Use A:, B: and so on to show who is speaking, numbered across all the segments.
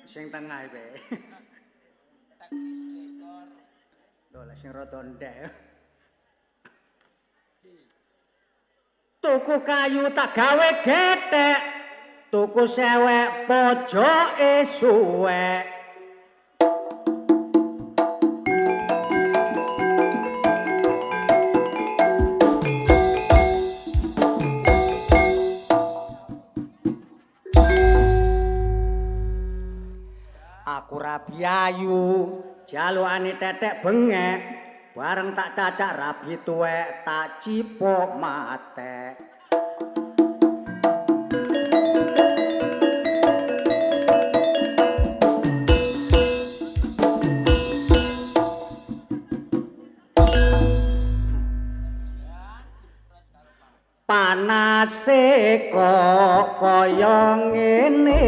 A: Sing tengah iki.
B: Teknis dekor.
A: Lho, lah sing rada ndek. Tuku kayu tak gawe gethek, tuku sewek pojoke suwek. Aku rabi ayu, jalukane tetek bengek, bareng tak cacak rabi tuwek, tak cipok matek. Panase kok kaya ngene,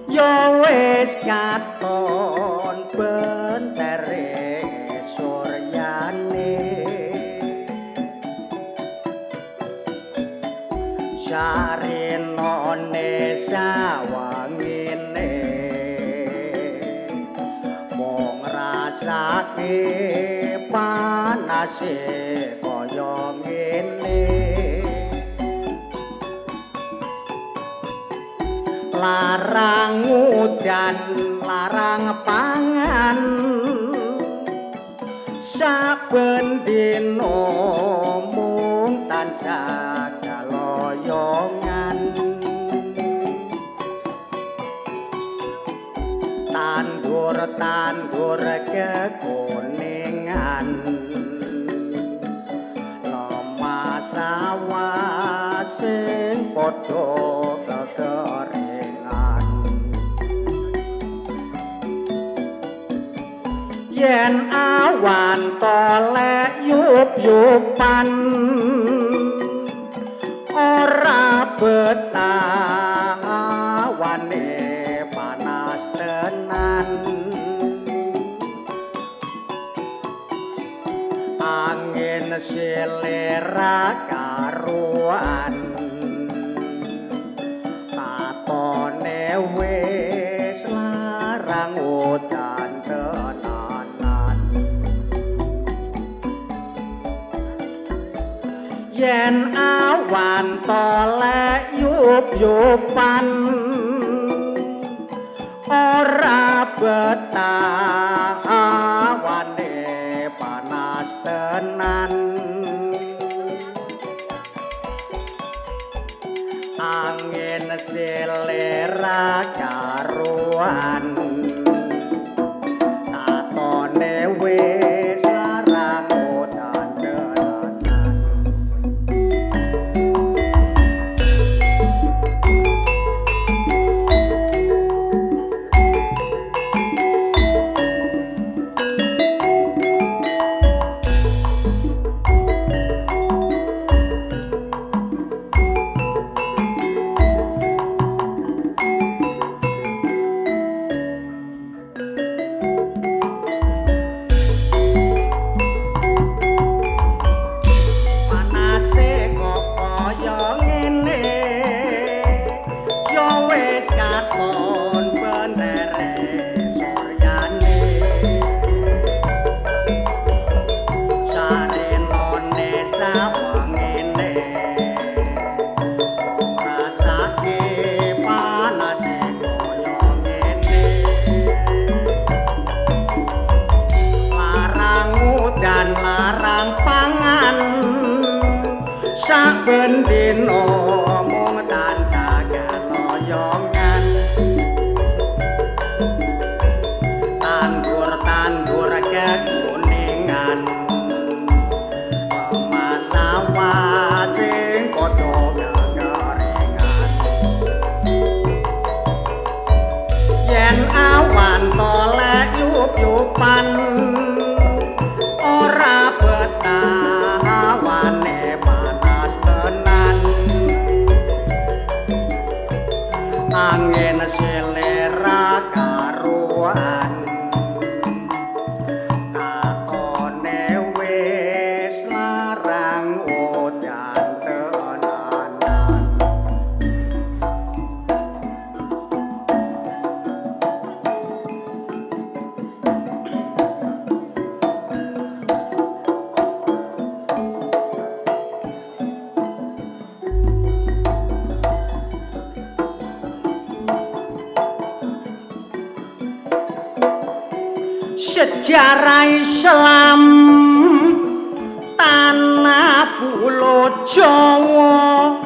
A: ya wis katon bentere suryane. Sarinone sawangine mung rasake panase kaya ngene. Larang udan, larang pangan, saben dina mung tansah kaloyongan. Tandur-tandur kekuningan, lemah sawah sing padha kekeringan. Yen awan tolek yup-yupan, ora betah awane panas tenan. Angin selera karuan, tatone wis larang udan tenanan. Yen awan tolek yup-yupan, ora betah awane panas tenan. Angin selera karuan, tatone wis larang udan tenanan. Panase kok kaya ngene, ya wis katon benere suryane. Sarinone sawangene rasake panase kaya ngene. Larang udan, larang pangan, saben dina mung tansah keloyongan. Tandur-tandur kekuningan, lemah sawah sing padha kekeringan. Yen awan tolek yup-yupan, ora betah awane panas tenan. Angin selera karuan, katone wis larang udan tenanan. Sejarah Islam tanah pulo Jawa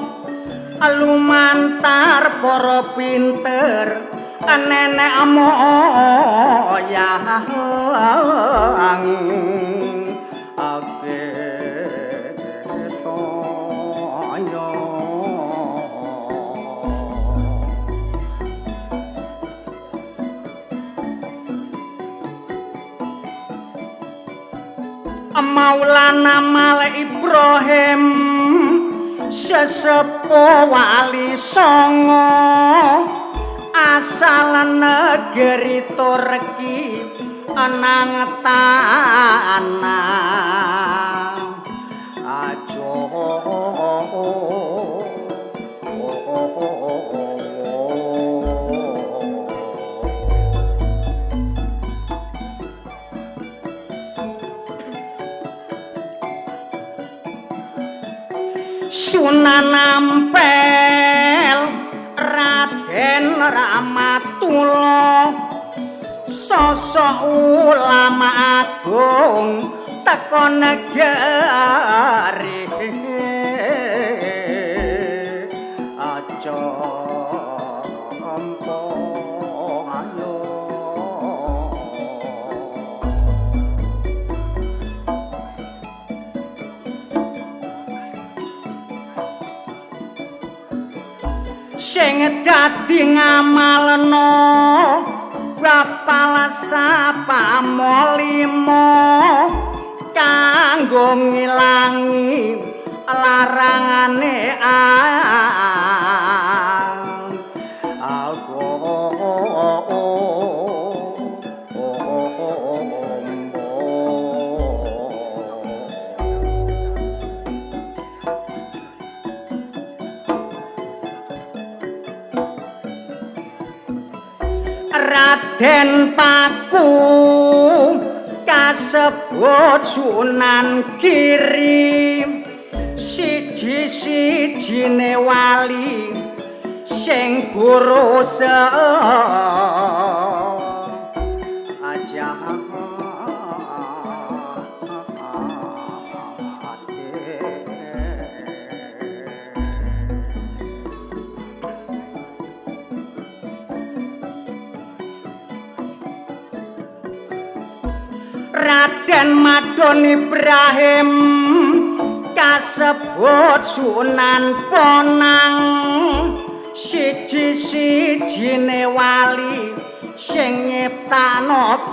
A: lumantar para pinter nenek moyang Maulana Malik Ibrahim sesepuh wali songo asal negeri Turki nang tanah aja. Sunan Ampel Raden Rahmatullah sosok ulama agung teko negeri aja ayo. Sing dadi ngamalno bapal sapamo limo kanggo ngilangi larangane Raden Paku kasebut Sunan Giri siji-sijine wali sing guru aja. Raden Madon Ibrahim kasebut Sunan Bonang siji-sijine wali sing nyiptakno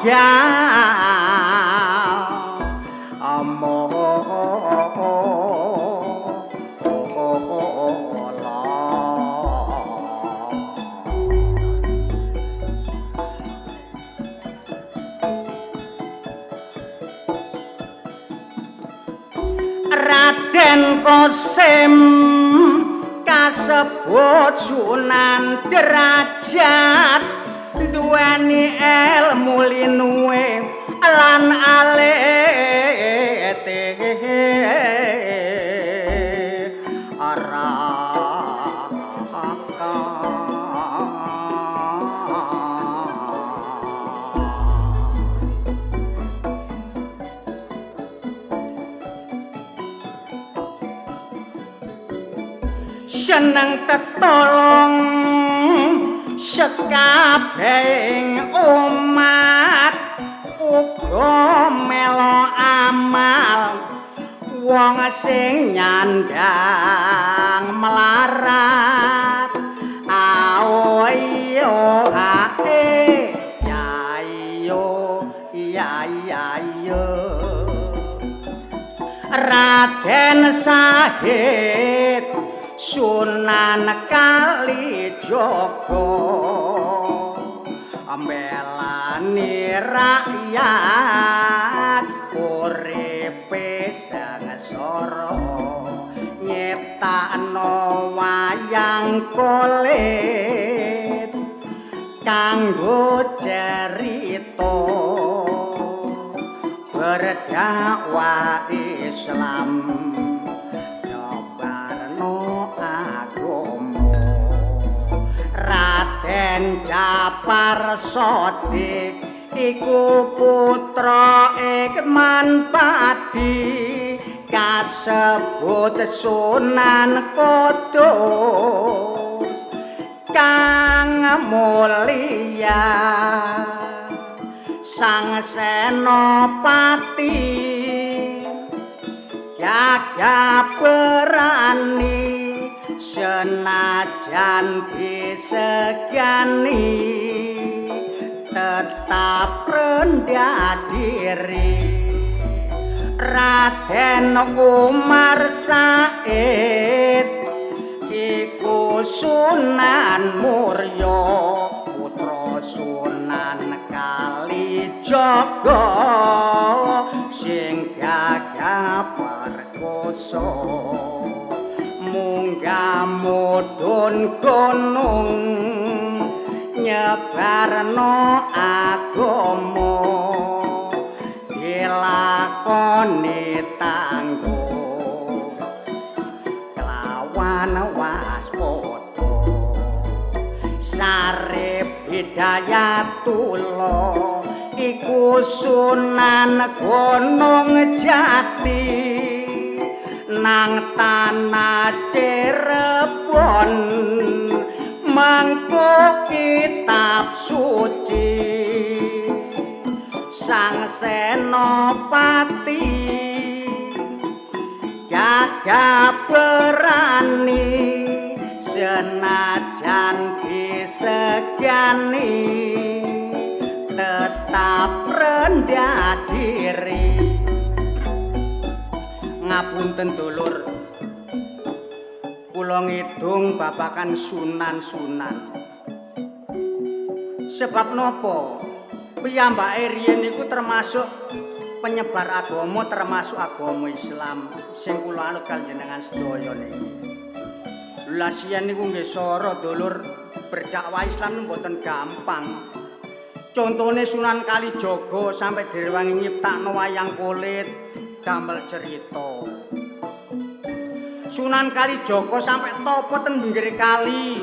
A: Raden Kosim kasebut Sunan Derajat duweni elmu linuwe lan alete seneng tetolong sekabehing umat uga melo amal wong sing nyandang melarat ao iyo hae ya iyo ya ya iyo. Raden Sahid Sunan Kalijaga mbelani rakyat uripe sengsara nyiptakno wayang kulit kanggo cerita berdakwah Islam nyebarno agama. Raden Japar Shodiq iku putra Ikman Padi kasebut Sunan Kudus kang mulya. Sang Senopati gagah berani senajan disegani tetap rendah diri. Raden Umar Said iku Sunan Muria putra Sunan Kalijaga sing gagah perkoso munggah mudhun gunung nyebarno agama dilakoni tangguh kelawan waspada. Sarip Hidayatullah iku Sunan Gunung Jati nang tanah Cirebon mangku kitab suci. Sang Senopati gagah berani senajan disegani tetap rendah diri. Ngapunten dulur, kula ngidung babakan sunan-sunan. Sebab napa? Piyambake riyen niku termasuk penyebar agama, termasuk agama Islam sing kula anut kaljenengan sedaya niki. Lha siyen niku nggih sora dulur, berdakwah Islam niku mboten gampang. Contone Sunan Kalijaga sampai direwangi nyiptakno wayang kulit, damel cerita. Sunan Kalijaga sampai topo ten pinggir kali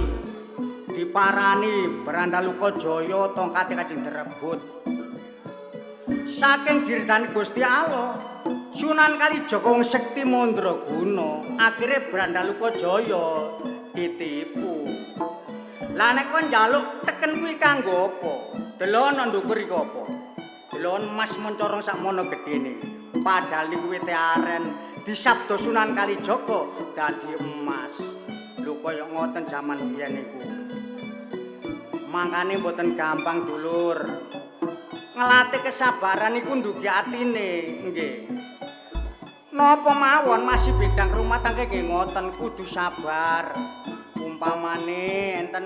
A: diparani Brandaluka Jaya tongkate kajeng direbut. Saking diridani Gusti Allah, Sunan Kalijaga wong sekti mandraguna, akhire Brandaluka Jaya ditipu. Lah nek kon njaluk teken kuwi kanggo apa? Delono ndukur iku apa? Delon emas mencorong sakmono gedene. Padahal iku wite aren disabda Sunan Kalijaga dadi emas. Lho kaya ngoten jaman biyen niku. Mangkane mboten gampang dulur. Ngelatih kesabaran iku ndugi atine, nggih. Napa mawon masih bidang rumah tangga nggih ngoten kudu sabar. Umpamane enten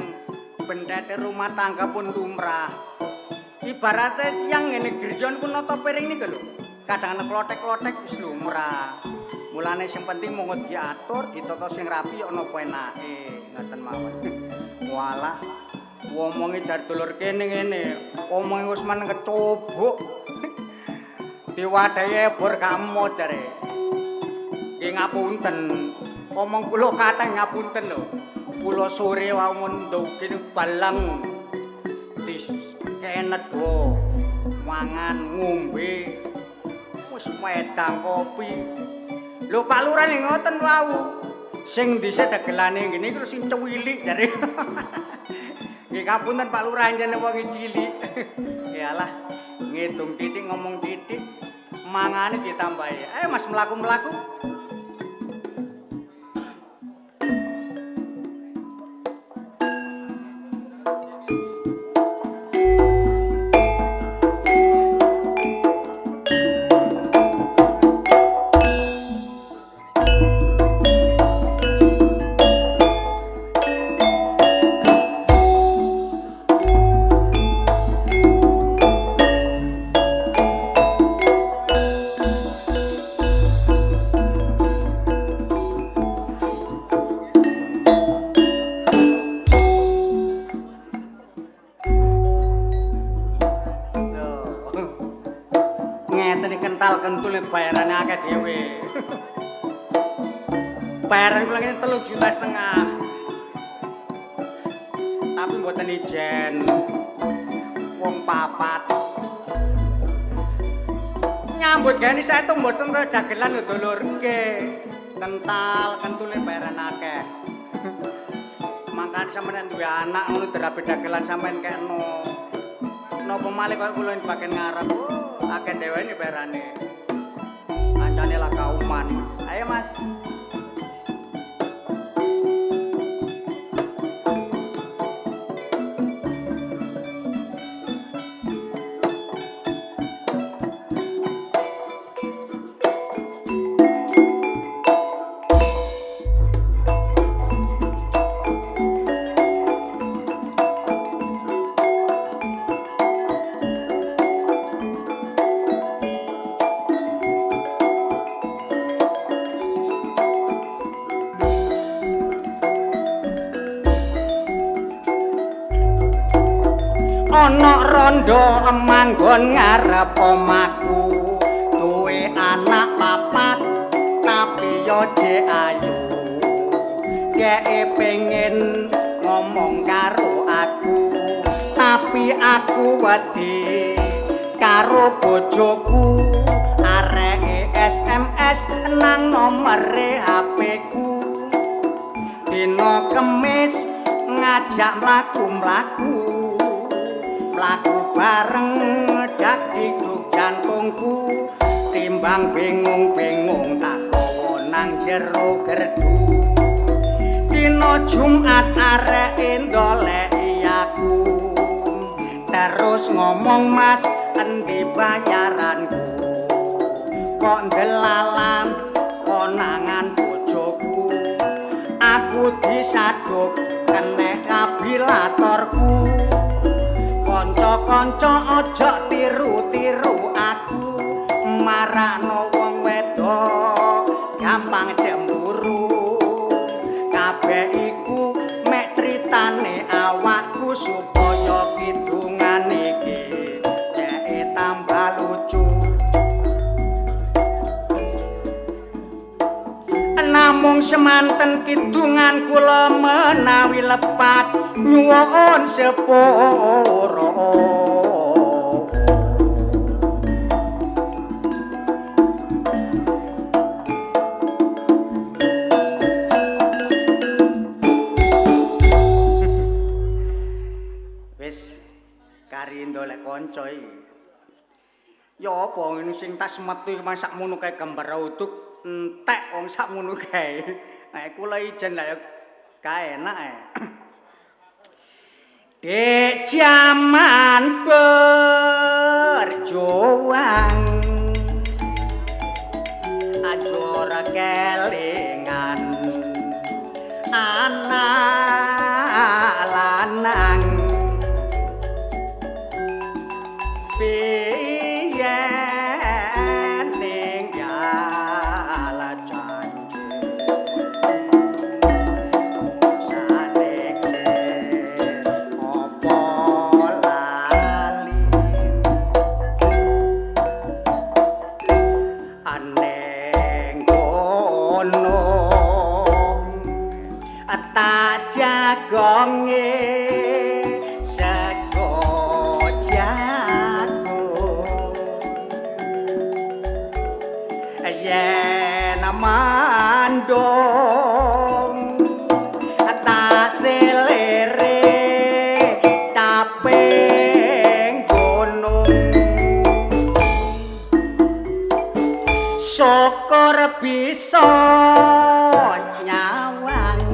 A: bendete rumah tangga pun lumrah. Ibarate tiyang ngene griya niku nata piring niku lho. Kadang klothek-klothek wis lumrah. Mulane sing penting monggo diatur, ditata sing rapi ya napa enake, ngoten mawon. Walah, omonge jar dulur kene ngene, omonge wis meneng kecubuk. Diwadahi ebor gak emo jare. Nggih ngapunten. Omong kula kathah ngapunten lho. Kula sore wau mun ndugi balang dikenedho mangan ngombe wis wedang kopi. Lho Pak Lurah ngoten wau. Sing dhisik dagelane ngene iku sing cuwilik jare. Nggih ngapunten Pak Lurah jenenge wong cilik. Yalah ngidung titik ngomong titik mangane ditambahi. Ayo Mas mlaku-mlaku. Kental kentul bayarane akeh dhewe. Bayaran kula ngene 3,5 juta. Tapi mboten ijen. Wong papat. Nyambut gawe saestu mboten kaya dagelan lho, Dulur. Nggih. Kental, kentule bayaran akeh. Mangkane sampeyan duwe anak ngono derape dagelan sampeyan kekno. Napa malih kaya kula bagian ngarep. Oh, akeh dhewe bayarane. Kancane lah kauman. Ayo, Mas. Ana rondo manggon ngarep omahku, duwe anak papat tapi yo jek ayu. Dheke pengen ngomong karo aku, tapi aku wedi karo bojoku. Areke SMS nang nomere HP-ku. Dina Kemis ngajak mlaku-mlaku, mlaku bareng dak dikduk jantungku. Timbang bingung-bingung tak gawa nang jero gerdu. Dina Jumat areke ndoleki aku, terus ngomong, "Mas, endi bayaranku?" Kok ndelalam konangan bojoku, aku disaduk kenek kabilatorku. Kanca-kanca aja tiru-tiru aku, marakno wong wedok gampang cemburu. Kabeh iku mek critane awakku supaya kidungan iki ceke tambah lucu. Namung semanten kidungan kula menawi lepat nyuwun sepura. Wis kari ndolek kanca iki. Ya apa ngene sing tas metu iki sakmono kae gambar uduk entek wong sakmono kae. Nek kula ijen lah ya gak enak e. Dek jaman berjuang aja ora kelingan anak lanang. Piye ninggal janji saneke opo lali aneng kono tak jagonge sego jago yen mandung tak selere taping gunung. Syukur bisa nyawang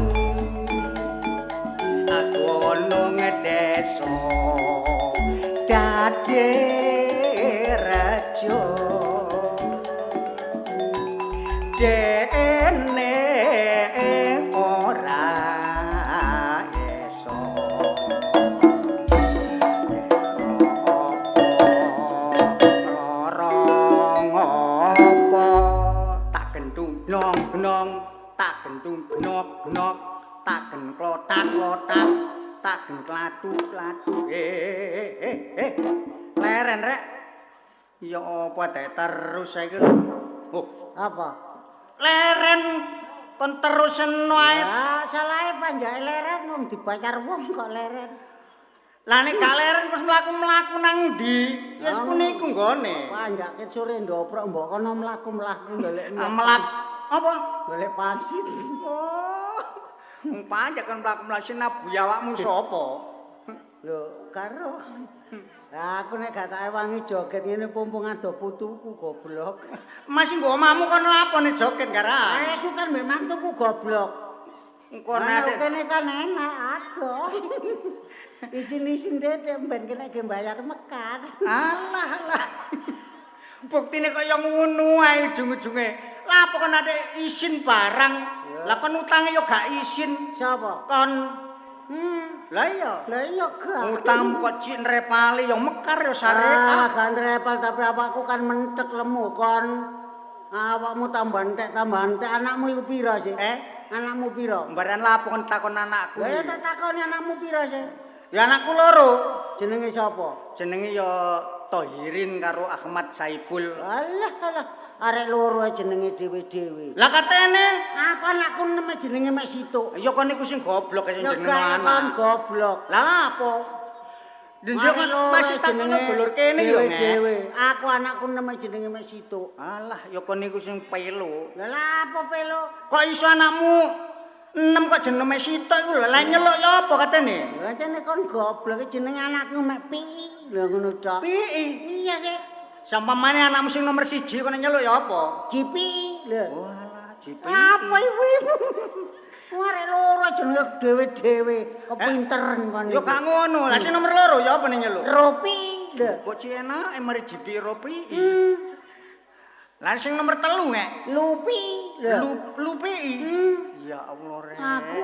A: gunung desa dadi rejo dene ora iso lara ngopo. Tak gentung gnong-gnong, tak gentung gnok-gnok, tak gen klotak-klotak, tak gen klatu-klatu. Leren rek. Ya apa dek terus saiki lho. Oh,
C: apa?
A: Leren kon terusno ae.
C: Ya, salahe panjake leren wong dibayar wong kok leren.
A: Lah nek gak leren terus mlaku-mlaku nang ndi? Wis kene iku nggone.
C: Panjake sore ndoprok mbok kono mlaku-mlaku golek
A: Mlak apa?
C: Golek pangsit.
A: Oh. Wong panjak kon mlaku-mlaku sing nabuhi awakmu sapa?
C: Lho, karo. Lah aku nek gak tak ewangi joget ngene pumpung ado putuku goblok.
A: Masih nggo omahmu kono apa nek joget garan?
C: Eh, sukan mbek mantuku goblok.
A: Engko
C: Nah,
A: nek
C: kene kan enak adoh. Isin-isin dedek ben kena ge bayar mekar.
A: Alah alah. Buktine kaya ngono ae ujung-ujunge. Lah apa kon ate isin barang? Lah kon utange yo gak isin.
C: Sapa?
A: Kon.
C: Hmm.
A: Lah iya.
C: Lah iya gak.
A: Utangmu kok cik nrepali yo mekar yo syariah.
C: Ah, gak nrepal tapi awakku kan mentek lemu kon. Awakmu tambah entek anakmu iku pira sih?
A: Eh?
C: Anakmu pira?
A: Mbaran lah apa kon takon anakku.
C: Lah ya tak takoni anakmu pira sih?
A: Ya anakku loro.
C: Jenenge sapa?
A: Jenenge ya Tohirin karo Ahmad Saiful.
C: Alah alah, arek loro ae jenenge dhewe-dhewe.
A: Lah katene
C: aku anakku nem jenenge mek situk.
A: Ya kon niku sing goblok sing
C: Ya
A: jenenge
C: gak kon
A: anak.
C: goblok.
A: Lah lha apa? Dendyo kan masih takon dulur kene yo Nek.
C: dhewe. Aku anakku nem jenenge mek situk.
A: Alah ya kon niku sing pelo.
C: Lah lha apa pelo?
A: Kok iso anakmu 6 kok jenenge sitok iku lho, lah nyeluk ya apa katene?
C: Lah jane kon goblok jenenge anakku mek pi. Lho ngono tok.
A: Pi.
C: Iya sih.
A: Sampamane anakmu sing nomor 1 kono nyeluk ya apa?
C: Cipi. Lho.
A: Walah, Cipi.
C: Apa iku? Arek loro jenenge dhewe-dhewe, kepinteren kon.
A: Ya gak ngono. Lah sing nomor 2 ya apa ning nyeluk?
C: Ropi. Lho.
A: Kok cik enake mari Jipi Ropi. Lah sing nomor 3 nek
C: Lupi. Lho.
A: Lupi. Ya Allah rek.
C: Aku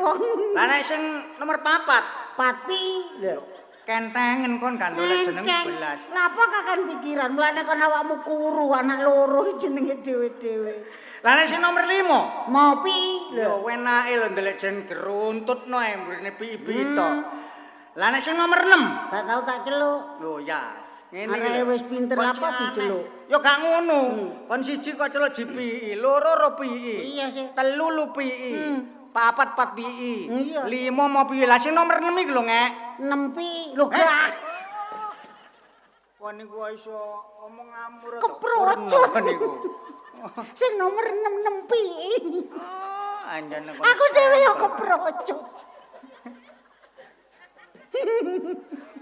A: Lah nek sing nomor 4
C: Patpi. Lho.
A: Kentengen kon gak ndolek jeneng belas.
C: Lah apa kakan pikiran? Mulane kon awakmu kuru anak loro jenenge dhewe-dhewe.
A: Lah nek sing nomor 5
C: Mopi.
A: lho enake lho ndelek jeneng geruntutno ae mburine pipi to. Lah nek sing nomor 6
C: Gak tau tak celuk.
A: lho ya. Ngene iki
C: Areke
A: lho.
C: wis pinter
A: Kok
C: apa
A: cik aneh.
C: diceluk?
A: Ya gak ngono. Kon siji kok celuk GPI, loro RPI.
C: Iya sih.
A: Telu LUPI. Papat 4 PI.
C: Iya.
A: Lima mau piye? Lah sing nomor 6 iki lho ngek.
C: 6 pi. Lho gak.
A: Kon niku iso omong ngamur to.
C: Keprocut.
A: Kon niku.
C: Sing nomor 6 6 pi.
A: Oh, anjane kon.
C: Aku dhewe yo keprocut.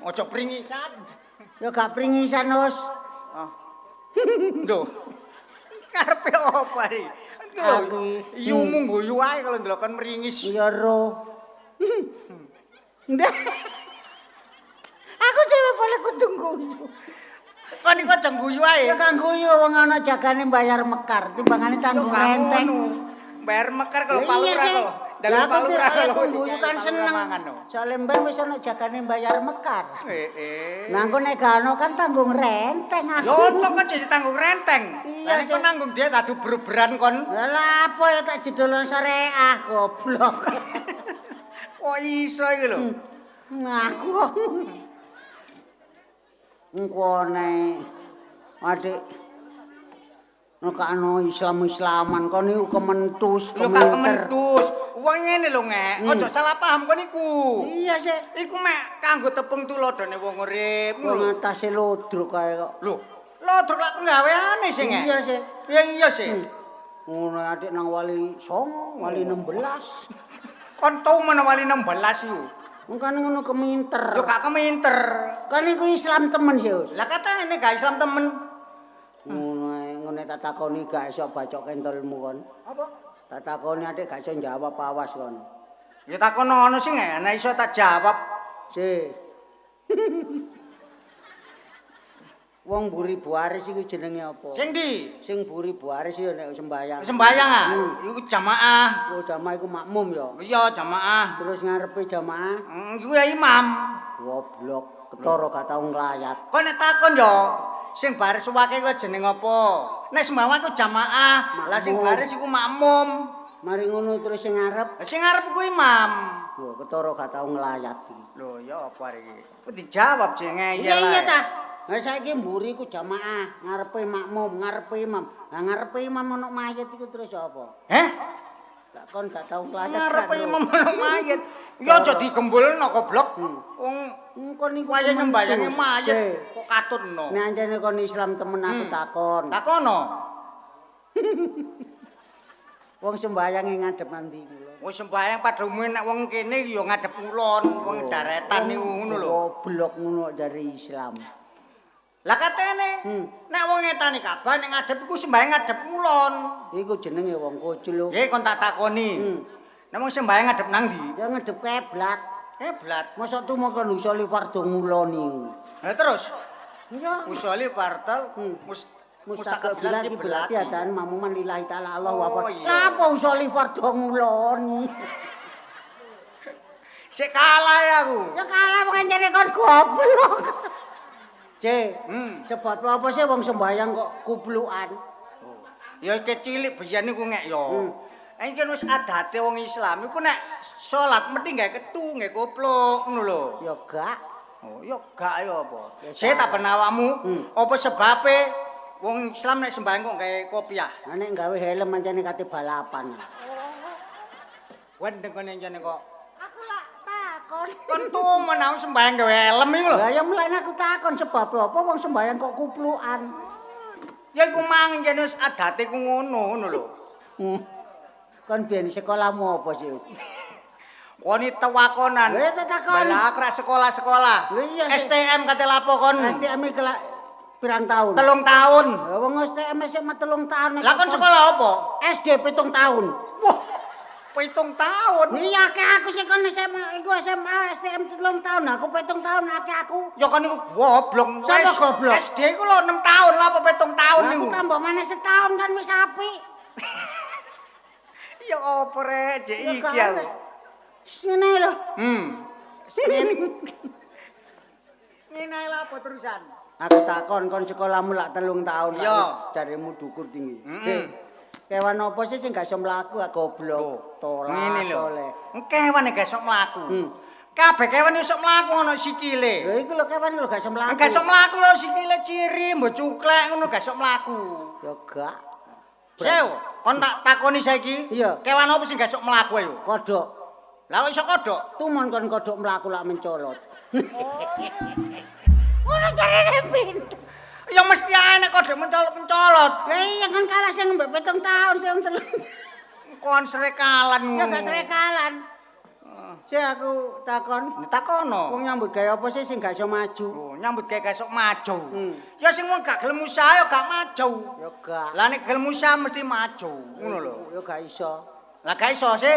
A: Ojo pringisan.
C: Ya gak pringisan, Us.
A: Ah. Lho. Karepe apa iki?
C: Aku
A: yumu guyu ae kalau ndelok kon meringis.
C: Ya ro. Ndak. Aku dhewe boleh kudu guyu.
A: Kon iku aja guyu ae.
C: Ya kang guyu wong ana jagane bayar mekar timbangane tanggung renteng.
A: Bayar mekar kalau
C: Lah
A: palura
C: iya sih.
A: kok.
C: Lah aku
A: palura
C: aku guyu kan seneng. Soale mben wis ana jagane bayar mekar.
A: Heeh.
C: Nah engko nek gak ono kan tanggung renteng aku.
A: Yo ono kok jadi tanggung renteng.
C: Iya,
A: Lah kon nanggung dia dadu beruberan kon.
C: Lah lha apa ya tak jedolon syariah goblok.
A: Kok iso iki lho?
C: Ngaku. Engko nek adik nekakno Islam-Islaman kon niku kementus,
A: Yo gak
C: keminter.
A: kementus. Wong ngene lho ngek, aja salah paham kon iku.
C: Iya sih.
A: Iku mek kanggo tepung tulodone wong urip.
C: Wong atase lodruk kae kok.
A: Lho, lodruk lak penggaweane sih ngek.
C: Iya sih.
A: Ya iya sih.
C: Ngono adik nang wali 9, wali 16.
A: Kon tau mana wali 16 iku.
C: Wong kan ngono keminter.
A: Yo gak keminter.
C: Kan iku Islam temen sih, Us.
A: Lah katane gak Islam temen.
C: Ngono ae, ngono tak takoni gak iso bacok kentolmu kon.
A: Apa?
C: Tak takoni adik gak iso jawab awas kon.
A: Ya takon ono sing nek iso tak jawab.
C: Si. Wong mburi buaris iku jenenge apa?
A: Sing ndi?
C: Sing mburi buaris ya nek sembayang.
A: Sembayang ah. Iku jamaah.
C: Oh, jamaah iku makmum ya.
A: Iya, jamaah.
C: Terus ngarepe jamaah
A: Iku ya imam.
C: goblok, ketara gak tau nglayat.
A: Kon nek takon yo sing baris wake kuwi jeneng apa? Nek sembahyang iku jamaah, lah sing
C: Makmum.
A: baris iku makmum.
C: Mari ngono terus sing ngarep,
A: Lah sing ngarep iku imam.
C: lho ketara gak tau nglayat iki.
A: Lho ya apa arek iki? Kok dijawab sing ngeyel.
C: Iya iya
A: ae.
C: ta. Lah saiki mburi iku jamaah, ngarepe makmum, ngarepe imam. Lah ngarepe imam ono mayit iku terus apa?
A: Heh?
C: Lah kon gak tau nglayat.
A: Ngarepe
C: kan, lho.
A: imam ono mayit. Ya aja digembulno goblok. Wong
C: Engko niku
A: wayahe nyembayangi mayit
C: Sik.
A: kok katutno.
C: Nek ancene kon Islam temen aku takon.
A: Takono.
C: Wong sembayange ngadep nang ndi kula?
A: Wong sembayang padha umume nek wong kene ya ngadep ngulon, wong daretan niku ngono lho.
C: Goblok ngono dari Islam.
A: Lah katene, nek wong ngetani Ka'bah nek ngadep iku sembayang ngadep ngulon.
C: Iku jenenge wong kocluk.
A: Nggih kon tak takoni. Nek wong sembayang ngadep nang ndi?
C: Ya ngadep kiblat.
A: Kiblat.
C: Mosok tumo kon usoli fardhu nguloni.
A: Lah terus
C: Ya
A: usoli fardhu
C: mustaqbilan kiblati adan mamuman lillahi ta'ala Allahu akbar.
A: Oh, iya.
C: Lah apa usoli fardhu nguloni?
A: Sik kalah ya aku.
C: Ya kalah wong encene kon goblok. C, sebab apa sih wong sembayang kok kuplukan?
A: Oh. Ya iki cilik biyen niku ngek ya. Iki wis adate wong Islam iku nek salat mesti gawe ketu, gawe kupluk ngono lho.
C: Ya gak.
A: Oh, ya gak ya apa.
C: Ya
A: Sik tak ben awakmu, apa sebabe wong Islam nek sembayang kok gawe kopiah?
C: Lah nek gawe helm ancene kate balapan.
A: Wendeng kene encene kok.
C: Aku lak takon.
A: Kon tumen aku sembayang gawe helm iku lho.
C: Lah ya mulane aku takon sebab apa wong sembayang kok kuplukan.
A: Ya iku mang jane wis adate ku ngono ngono lho.
C: Kon biyen sekolahmu apa sih wis?
A: Kon iki tewakonan.
C: Lha tetakon.
A: Lah krak sekolah-sekolah.
C: Lha iya sih.
A: STM kate lapo kon?
C: STM iki lak pirang tahun?
A: 3 tahun.
C: Lah wong STM sik 3 tahun.
A: Lah kon sekolah apa?
C: SD 7 tahun.
A: Wah, 7 tahun.
C: Iya akeh aku sih kon SMA iku SMA STM 3 tahun, aku 7 tahun akeh aku.
A: Ya kon niku goblok.
C: Sapa goblok?
A: SD iku lho 6 tahun lah apa 7 tahun
C: Lah
A: niku.
C: aku tambah maneh setahun kan wis apik.
A: Ya apa rek jek
C: Ya
A: iki
C: gak
A: aku.
C: Ngene lho.
A: Ngene. Ngene ae lha apa terusan?
C: Aku takon kon sekolahmu lak 3 tahun lak
A: Iya.
C: wis jaremu dukur tinggi. Kewan apa sih sing gak iso mlaku ah goblok. Tolak
A: Ngene lho.
C: toleh.
A: Kewan gak iso mlaku. Kabeh kewan iso mlaku ana sikile.
C: Lha iku lho kewan lho gak iso mlaku.
A: Gak iso mlaku lho sikile ciri, mbok cuklek ngono gak iso mlaku.
C: Ya gak.
A: Sew, kon tak takoni saiki.
C: Iya.
A: Kewan apa sing gak iso mlaku ayo?
C: Kodhok.
A: Lah kok iso kodhok?
C: Tumon kon kodhok mlaku lak mencolot. Ngono jarene pinter.
A: Ya mesti ae nek kodhok mencolot-mencolot.
C: Lah iya kan kalah sing mbek 7 tahun sing 3.
A: Kon srekalan
C: Ya gak srekalan. Sik aku takon.
A: Takono.
C: Wong nyambut gawe apa sih sing gak iso maju?
A: Oh, nyambut gawe gak iso maju. Ya sing wong gak gelem usaha ya gak maju.
C: Ya gak.
A: Lah nek gelem usaha mesti maju, ngono lho.
C: Ya gak iso.
A: Lah gak iso sih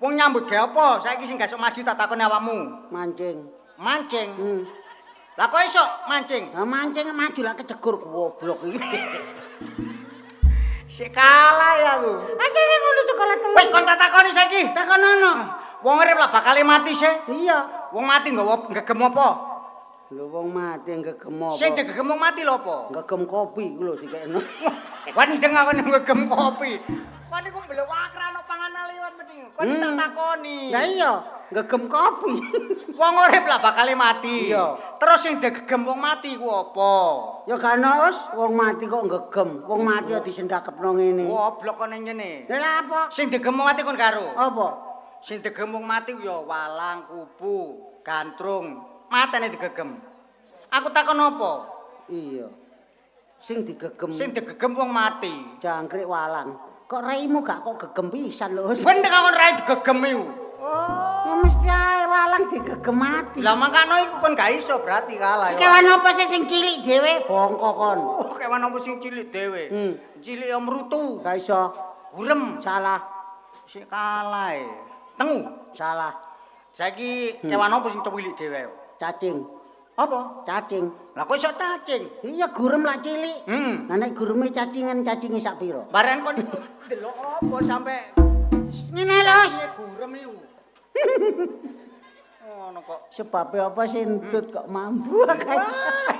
A: wong nyambut gawe apa? Saiki sing gak iso maju tak takoni awakmu.
C: Mancing.
A: Mancing. Lah kok iso mancing?
C: Lah mancing maju lak kejegur goblok iki.
A: Sik kalah ya aku.
C: Ancene ngono sekolah telu.
A: Wis kon tak takoni saiki.
C: Takonono.
A: Wong urip lah bakal mati sih.
C: Iya.
A: Wong mati nggawa ngegem apa?
C: Lho wong mati ngegem apa?
A: Sing digegem wong mati lho apa?
C: Ngegem kopi iku lho dikekno.
A: Wendeng aku nek ngegem kopi. Kon niku mblewak ra ono panganan liwat mesti. Kon tak takoni.
C: Lah iya, ngegem kopi.
A: Wong urip lah bakal mati.
C: Iya.
A: Terus sing digegem wong mati ku apa?
C: Ya gak ono wis wong mati kok ngegem. Wong mati ya disendakepno ngene.
A: Goblok kon ngene.
C: Lah apa?
A: Sing digem wong mati kon karo.
C: Apa?
A: Sing digem wong mati ku ya walang, kupu, gantrung. Matene digegem. Aku takon apa?
C: Iya. Sing digegem.
A: Sing digegem wong mati.
C: Jangkrik walang. Kok raimu gak kok gegem pisan lho.
A: Wendeng aku rai digegem iku.
C: Oh. Ya mesti ae walang digegem mati.
A: Lah mangkano iku kon gak iso berarti kalah.
C: Sing kewan apa sih sing cilik dhewe? Bongko kon.
A: Oh, kewan apa sing cilik dhewe? Cilik ya mrutu.
C: Gak iso.
A: Gurem.
C: Salah.
A: Sik kalah e. Tengu.
C: Salah.
A: Saiki kewan apa sing cilik dhewe?
C: Cacing.
A: Apa?
C: Cacing.
A: Lah kok iso cacing?
C: Iya gurem lak cilik. Lah nek gureme cacingan cacinge sak pira?
A: Bareng kon delok apa sampe
C: ngene lho.
A: Gurem iku. Ngono kok.
C: Sebabe apa sih entut kok mambu?
A: Wah,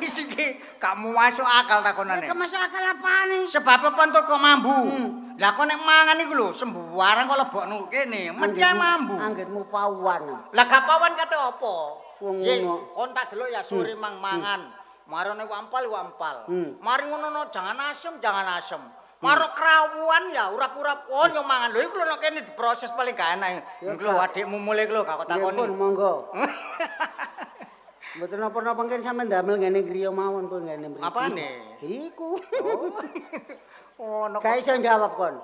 A: iki gak masuk akal takonane.
C: Gak masuk akal apane?
A: Sebab apa entut kok mambu? Lah kok nek mangan iku lho sembarang kok lebokno kene, mesti mambu.
C: Anggitmu pawan.
A: Lah gak pawan kate apa?
C: Wong ngono.
A: Kon tak delok ya sore mang mangan. Marane wampal wampal. Mari ngono no, jangan asem, jangan asem. Marok krawuan ya urap-urap kon yo mangan. Lho iku lho nek kene diproses paling gak enak. Iku lho adikmu mulih iku lho gak kok takoni.
C: Nggih pun monggo. Mboten napa-napa ngen sampean ndamel ngene griya mawon pun ngene mriki.
A: Apane?
C: Iku.
A: Oh, ono
C: gak iso jawab kon.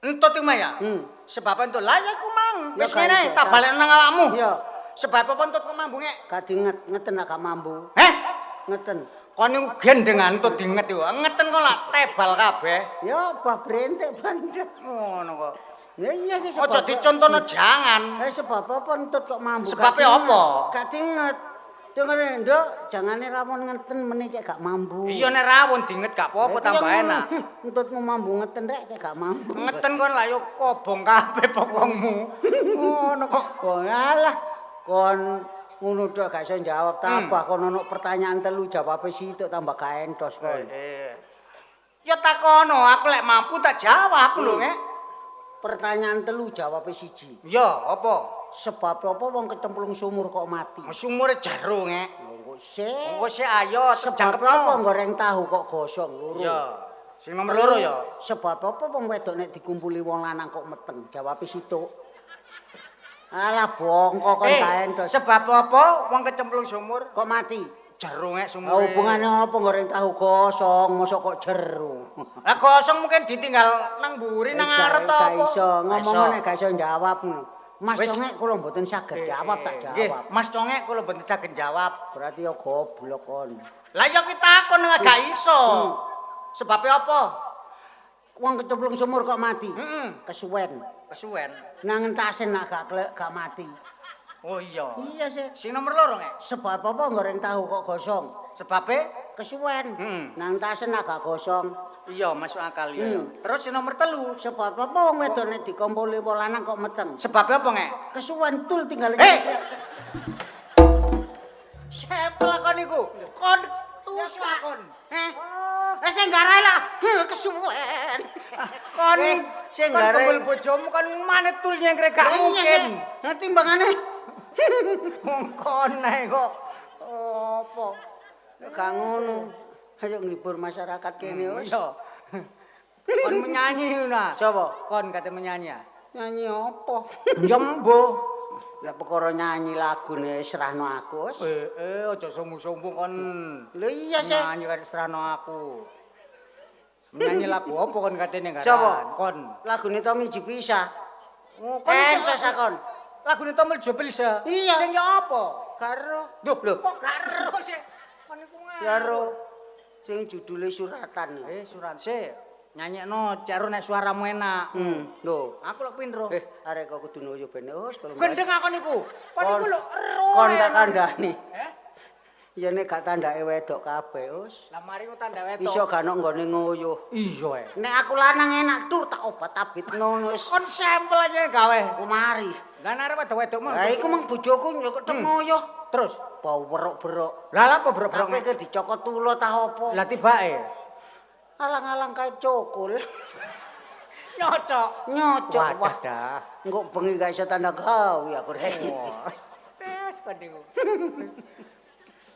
A: Entut iku ya? Sebab entut. Lah ya iku mang.
C: Ya
A: Wis ngene tak balekno nang awakmu.
C: Iya.
A: Sebab apa entut kok mambu ngek?
C: Gak dinget, ngeten gak mambu.
A: Heh?
C: Ngeten.
A: Kon niku gendeng entut dinget iku. Ngeten kok lak tebal kabeh.
C: Ya bah brentek bandhek.
A: Ngono kok.
C: Ya iya sih sebab.
A: Aja dicontohno jangan.
C: Eh sebab apa entut kok mambu?
A: Sebabe apa?
C: Gak dinget. Tungene nduk, jangane rawon ngeten meneh cek gak mambu.
A: Iya nek rawon dinget gak apa-apa tambah enak.
C: Entutmu mambu ngeten rek cek gak mambu.
A: Ngeten kon lak yo kobong kabeh pokongmu. Ngono kok.
C: Kon alah kon ngono tok gak iso jawab tambah kon ono pertanyaan telu jawabe situk tambah gak entos kon.
A: Ya takono, aku lek mampu tak jawab lho ngek.
C: Pertanyaan telu jawabe siji.
A: Ya apa?
C: Sebab apa wong kecemplung sumur kok mati?
A: Sumure jero ngek.
C: Engko sik.
A: Engko sik ayo
C: sebab apa goreng tahu kok gosong loro.
A: Ya. Sing nomor loro ya.
C: Sebab apa wong wedok nek dikumpuli wong lanang kok meteng? Jawabe situk. Alah bongko kon gak entos.
A: Sebab apa wong kecemplung sumur
C: kok mati?
A: Jero ngek sumure.
C: Hubungane apa goreng tahu gosong mosok kok jero?
A: Lah gosong mungkin ditinggal nang mburi nang ngarep ta apa?
C: Gak iso, ngomong nek gak iso jawab ngono. Mas Congek kula mboten saged jawab tak jawab.
A: Mas Congek kula mboten saged jawab.
C: Berarti ya goblok kon.
A: Lah ya ki takon gak iso. Sebabe apa?
C: Wong kecemplung sumur kok mati? Kesuwen.
A: Kesuwen.
C: Nang entasen nak gak mati.
A: Oh iya.
C: Iya sih.
A: Sing nomor loro ngek.
C: Sebab apa goreng tahu kok gosong?
A: Sebabe
C: kesuwen. Nang entasen nak gak gosong.
A: Iya, masuk akal ya. Terus sing nomor telu,
C: sebab apa wong wedok nek dikompoli wong lanang kok meteng?
A: Sebabe apa ngek?
C: Kesuwen tul tinggal.
A: Sempel kon niku. Kon tusuk kon.
C: Heh. Eh sing garai lah, kesuwen.
A: Kon
C: sing
A: garai
C: kumpul
A: bojomu kon maneh tul nyengkre gak mungkin.
C: Nah timbangane.
A: Wong kon ae kok apa?
C: Gak ngono. Ayo nghibur masyarakat kene wis.
A: Iya. Kon menyanyi ngono.
C: Sapa?
A: Kon kate menyanyi.
C: Nyanyi apa?
A: Ya mbuh.
C: Lah perkara nyanyi lagune serahno aku wis.
A: Aja sombong-sombong kon.
C: Lho iya sih.
A: Nyanyi kate serahno aku. Menyanyi lagu apa kon katene garan?
C: Sapa?
A: Kon.
C: Lagune Tommy Jupisa.
A: Oh, kon
C: entos kon.
A: Lagune Tommy Jupisa.
C: Iya.
A: Sing ya apa?
C: Karo.
A: Lho, kok gak ero sih? Kon iku
C: Ya ero. Sing judule Suratan.
A: Surat sik. Nyanyekno cek nek suaramu enak.
C: Lho,
A: aku lho pindro.
C: Arek kok kudu noyo ben wis kalau.
A: Gendeng aku niku. Kon niku lho ero.
C: Kon tak kandhani.
A: Eh?
C: Ya nek gak tandake wedok kabeh wis.
A: Lah mari ku tanda wedok.
C: Iso gak ono nggone ngoyo.
A: Iya.
C: Nek aku lanang enak tur tak obat abit ngono wis.
A: Kon sampel aja gawe.
C: Ku mari.
A: Lah nek arep wedok-wedok mah.
C: Lah iku meng bojoku yo kok ngoyo.
A: Terus
C: bau werok-werok.
A: Lah lha apa werok-werok?
C: Kabeh dicokot tulo ta apa?
A: Lah tibake.
C: Alang-alang kae cokul.
A: Nyocok.
C: Nyocok.
A: Wah, dah.
C: Engko bengi gak iso tanda gawe aku rek.
A: Wes kon niku.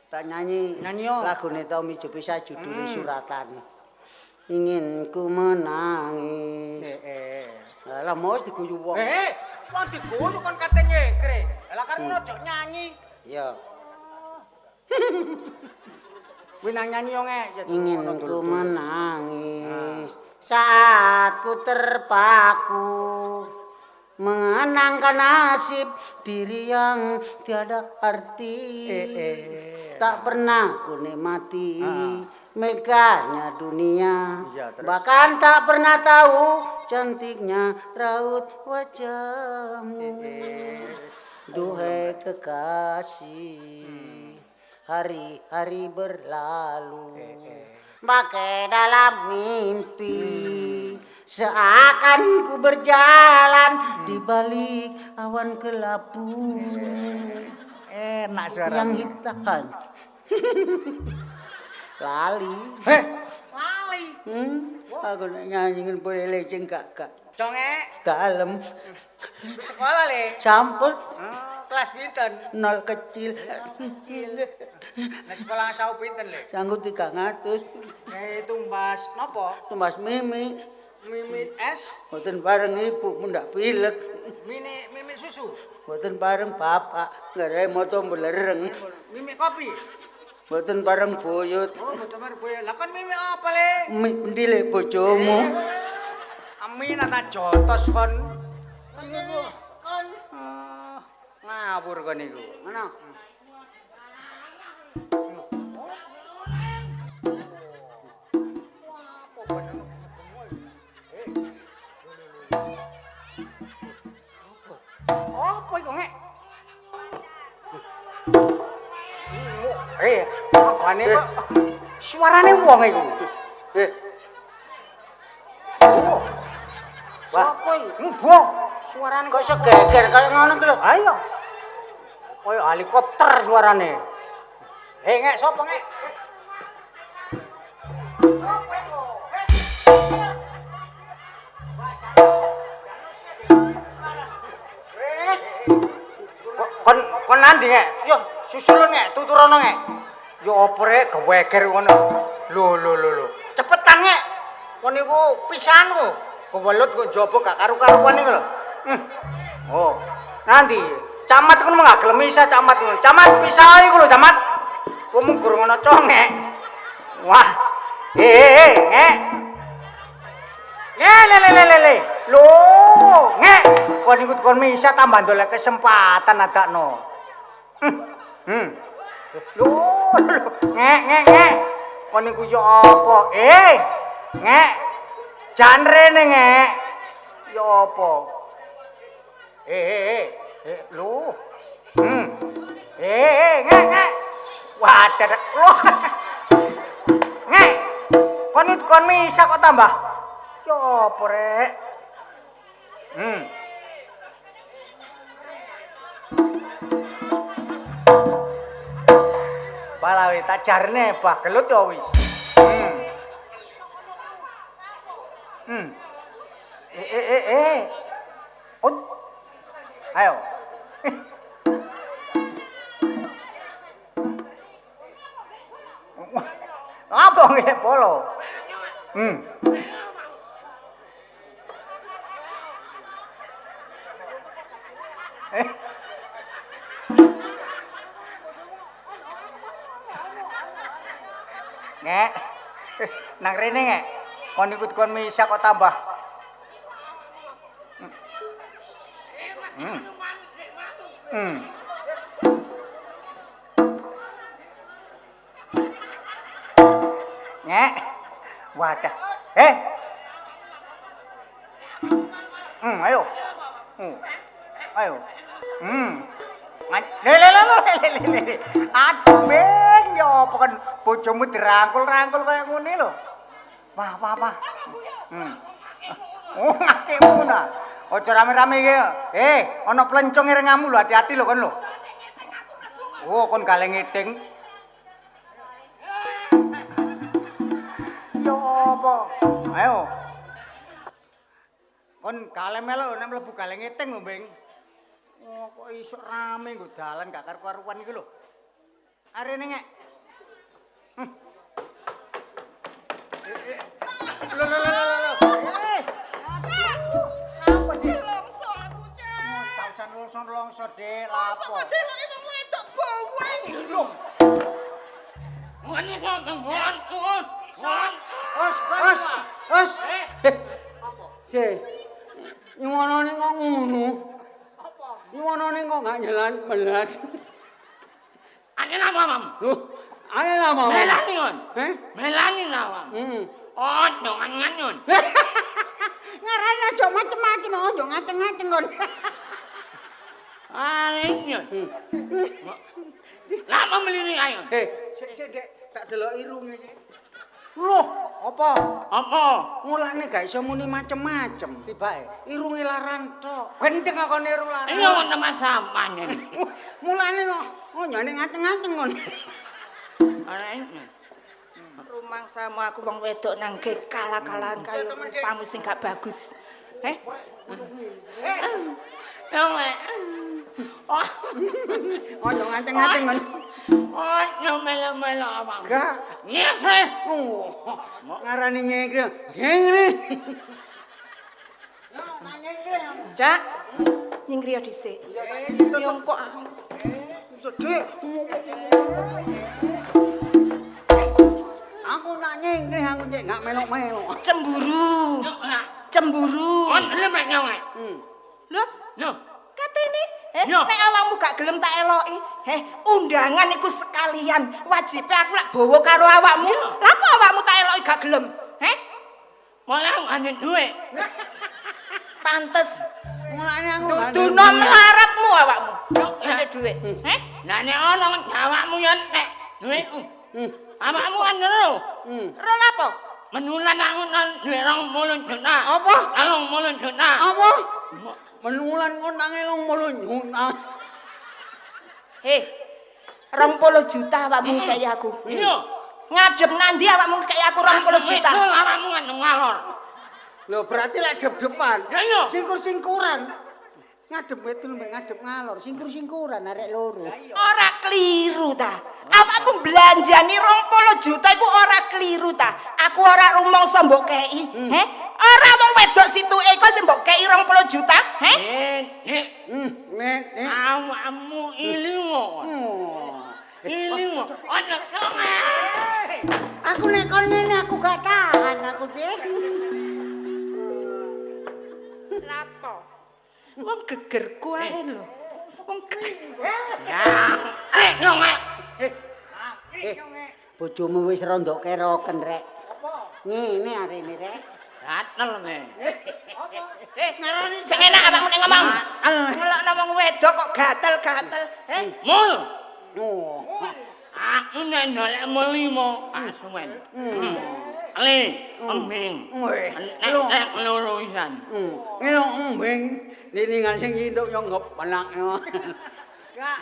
C: Tak nyanyi lagune Tommy Jupisa judule Suratan. Ingin ku menangis. Lah mos diguyu wong.
A: Wong diguyu kon kate nyengkre. Lah kan ojo nyanyi.
C: Iya.
A: Kuwi nang nyanyi yo ngek.
C: Ingin ku menangis saat ku terpaku mengenangkan nasib diri yang tiada arti. Tak pernah ku nikmati megahnya dunia.
A: Ya,
C: bahkan tak pernah tahu cantiknya raut wajahmu. Duhai kekasih, hari-hari berlalu bagai dalam mimpi. Seakan ku berjalan di balik awan kelabu.
A: Enak suara
C: yang hitam. Lali.
A: Lali.
C: Aku nek nyanyi ngene boleh leceng gak.
A: Congek.
C: Dalem.
A: Sekolah le.
C: Sampun.
A: Kelas pinten?
C: Nol kecil.
A: Nek sekolah sau pinten, Le?
C: Sanggup 300.
A: Tumbas napa?
C: Tumbas mimi.
A: Mimi es?
C: Mboten bareng ibu mundak pilek.
A: Mimi mimi susu.
C: Mboten bareng bapak, nggarai moto mblereng.
A: Mimi kopi.
C: Mboten bareng buyut.
A: Oh, mboten bareng buyut. Lah kon mimi apa, Le?
C: Mimi ndile bojomu.
A: Amin tak jotos kon.
C: Kon niku kon
A: ngawur kon niku.
C: Ngono.
A: Apa iku ngek? Apane kok suarane wong iku? Wah,
C: apa iki?
A: Mbok, suarane
C: kok iso geger kaya ngono ki lho.
A: Ayo. Kaya helikopter suarane. Ngek sapa ngek? Sapa iku? Kon kon nandi ngek? Yo susulun ngek, tuturono ngek. Yo opo rek geweger ngono. Lho lho lho lho. Cepetan ngek. Kon niku pisan ku. Kewelut kok njaba gak karu-karuan iku lho. Oh. Nanti camat kono gak gelem isah camat ngono. Camat pisah iku lho, camat. Wong gur ngono congek. Wah. Ngek. Le le le le le. Lho, ngek. Kon iku kon misah tambah ndolek kesempatan adakno. Lho, ngek ngek ngek. Kon iku yo apa? Ngek. Jan rene ngek. Yo apa? Lho. Ngek ngek. Wah, dadak. Lho. Ngek. Kon iku kon misah kok tambah. Yo apa rek? Balawe tak jarne bah gelut ya wis. Ut. Ayo. Apa ngene polo? Ngek. Nang rene ngek. Kon ikut kon misah kok tambah. Ngek. Wadah. Ayo. Ayo. Le le le le le. Aduh, Beng, ya apa kon bojomu dirangkul-rangkul kaya ngene lho. Wah, wah, wah. Oh, ngakekmu nah. Aja rame-rame iki. Ana plencong irengamu lho, hati-hati lho kon lho. Oh, kon galeng ngiting. Ya apa? Ayo. Kon galeng melu nek mlebu galeng ngiting lho, Beng. Oh, kok iso rame nggo dalan gak karu-karuan iki lho. Arene ngek. Lho lho lho lho. Apa Dik?
B: Longso aku, Cak.
A: Gak usah longso-longso, Dik. Lapo?
B: Kok deloke wong wedok boweng.
A: Lho.
B: Ngene kok ngon.
C: Os, os, os.
A: Apa?
C: Sik. Nyuwonone kok ngono.
A: Apa?
C: Nyuwonone kok gak nyelan belas.
B: Ane nawam.
C: Lho, ayo lah mau.
B: Melani on.
C: Eh?
B: Melani nawam. Oh, ngan ngon.
C: Ngarane aja macem-macem, ojo ngaceng-ngaceng kon.
B: Ayo. Lama melirik ayo.
C: Sik sik Dek, tak delok irunge sik. Loh,
A: Apa?
B: Apa?
C: Mulane gak iso muni macem-macem.
A: Tibake.
C: Irunge laran tok.
A: Gendeng kok niru larang.
B: Ini wong teman sampan ini.
C: Mulane kok onyone ngaceng-ngaceng kon.
B: Ora ini.
D: Rumangsamu aku wong wedok nang ge kalah-kalahan kaya rupamu sing gak bagus. Eh?
B: Wong. Oh,
A: Ojo ngaceng-ngaceng kon.
B: ojo melo-melo awakmu.
A: Gak.
B: Ngene.
A: Oh, ngarani nyengkre. Nyengkre.
D: Cak, nyingkriya dhisik. Ya kok
A: Sedih. Aku nak nyengkre aku cek gak melok-melok.
D: Cemburu. Cemburu.
B: On lemek nyonge.
D: Lho,
B: Lho,
D: katene
B: Yo.
D: nek awakmu gak gelem tak eloki. Undangan iku sekalian. Wajibe aku lak bawa karo awakmu. Lha apa awakmu tak eloki gak gelem?
B: Malah ngene duwe.
D: Pantes
A: Mulane aku gak
D: duduno melaratmu awakmu.
B: Yo,
D: Ada duit.
B: Lah nek ana awakmu yo entek duitku. Awakmu kan lho.
D: Ro lapo?
B: Menulan aku nang duwe 20 juta.
A: Apa?
B: 20 juta.
A: Apa? Menulan kontange 20 juta.
D: 20 juta awakmu kaya aku.
B: Iya.
D: Ngadep nandi awakmu kaya aku 20 juta.
B: Itu awakmu kan ngalor.
A: Lho berarti lek dep-depan.
B: Ya iya.
A: Singkur-singkuran. Ngadep wetul mbek ngadep ngalor, singkur-singkuran arek loro.
D: Ora keliru ta. Awakmu belanjani 20 juta iku ora keliru ta. Aku ora rumangsa mbok kei, he? Ora wong wedok situke iku sing mbok kei 20 juta, he?
B: Nek,
A: Nek, nek.
B: awakmu ilingo. Ilingo. Ana nyonge.
C: Aku nek kon ngene aku gak tahan aku, Dik.
D: Lapo? Wong gegerku ae lho. Wong geger.
B: Ya, nyonge.
C: Bojomu wis rondok keroken, Rek. Apa? Ngene arene, Rek.
B: Gatel ne.
D: Sing enak awakmu nek ngomong. Ngelokno wong wedok kok gatel-gatel.
B: Mul.
A: Oh.
B: Aku nek ndolek mul 5 kasuwen. Le, embing.
A: Weh.
B: Nek loro isan.
A: Ngene embing, niningan sing induk yo nggep penak yo.
D: Gak,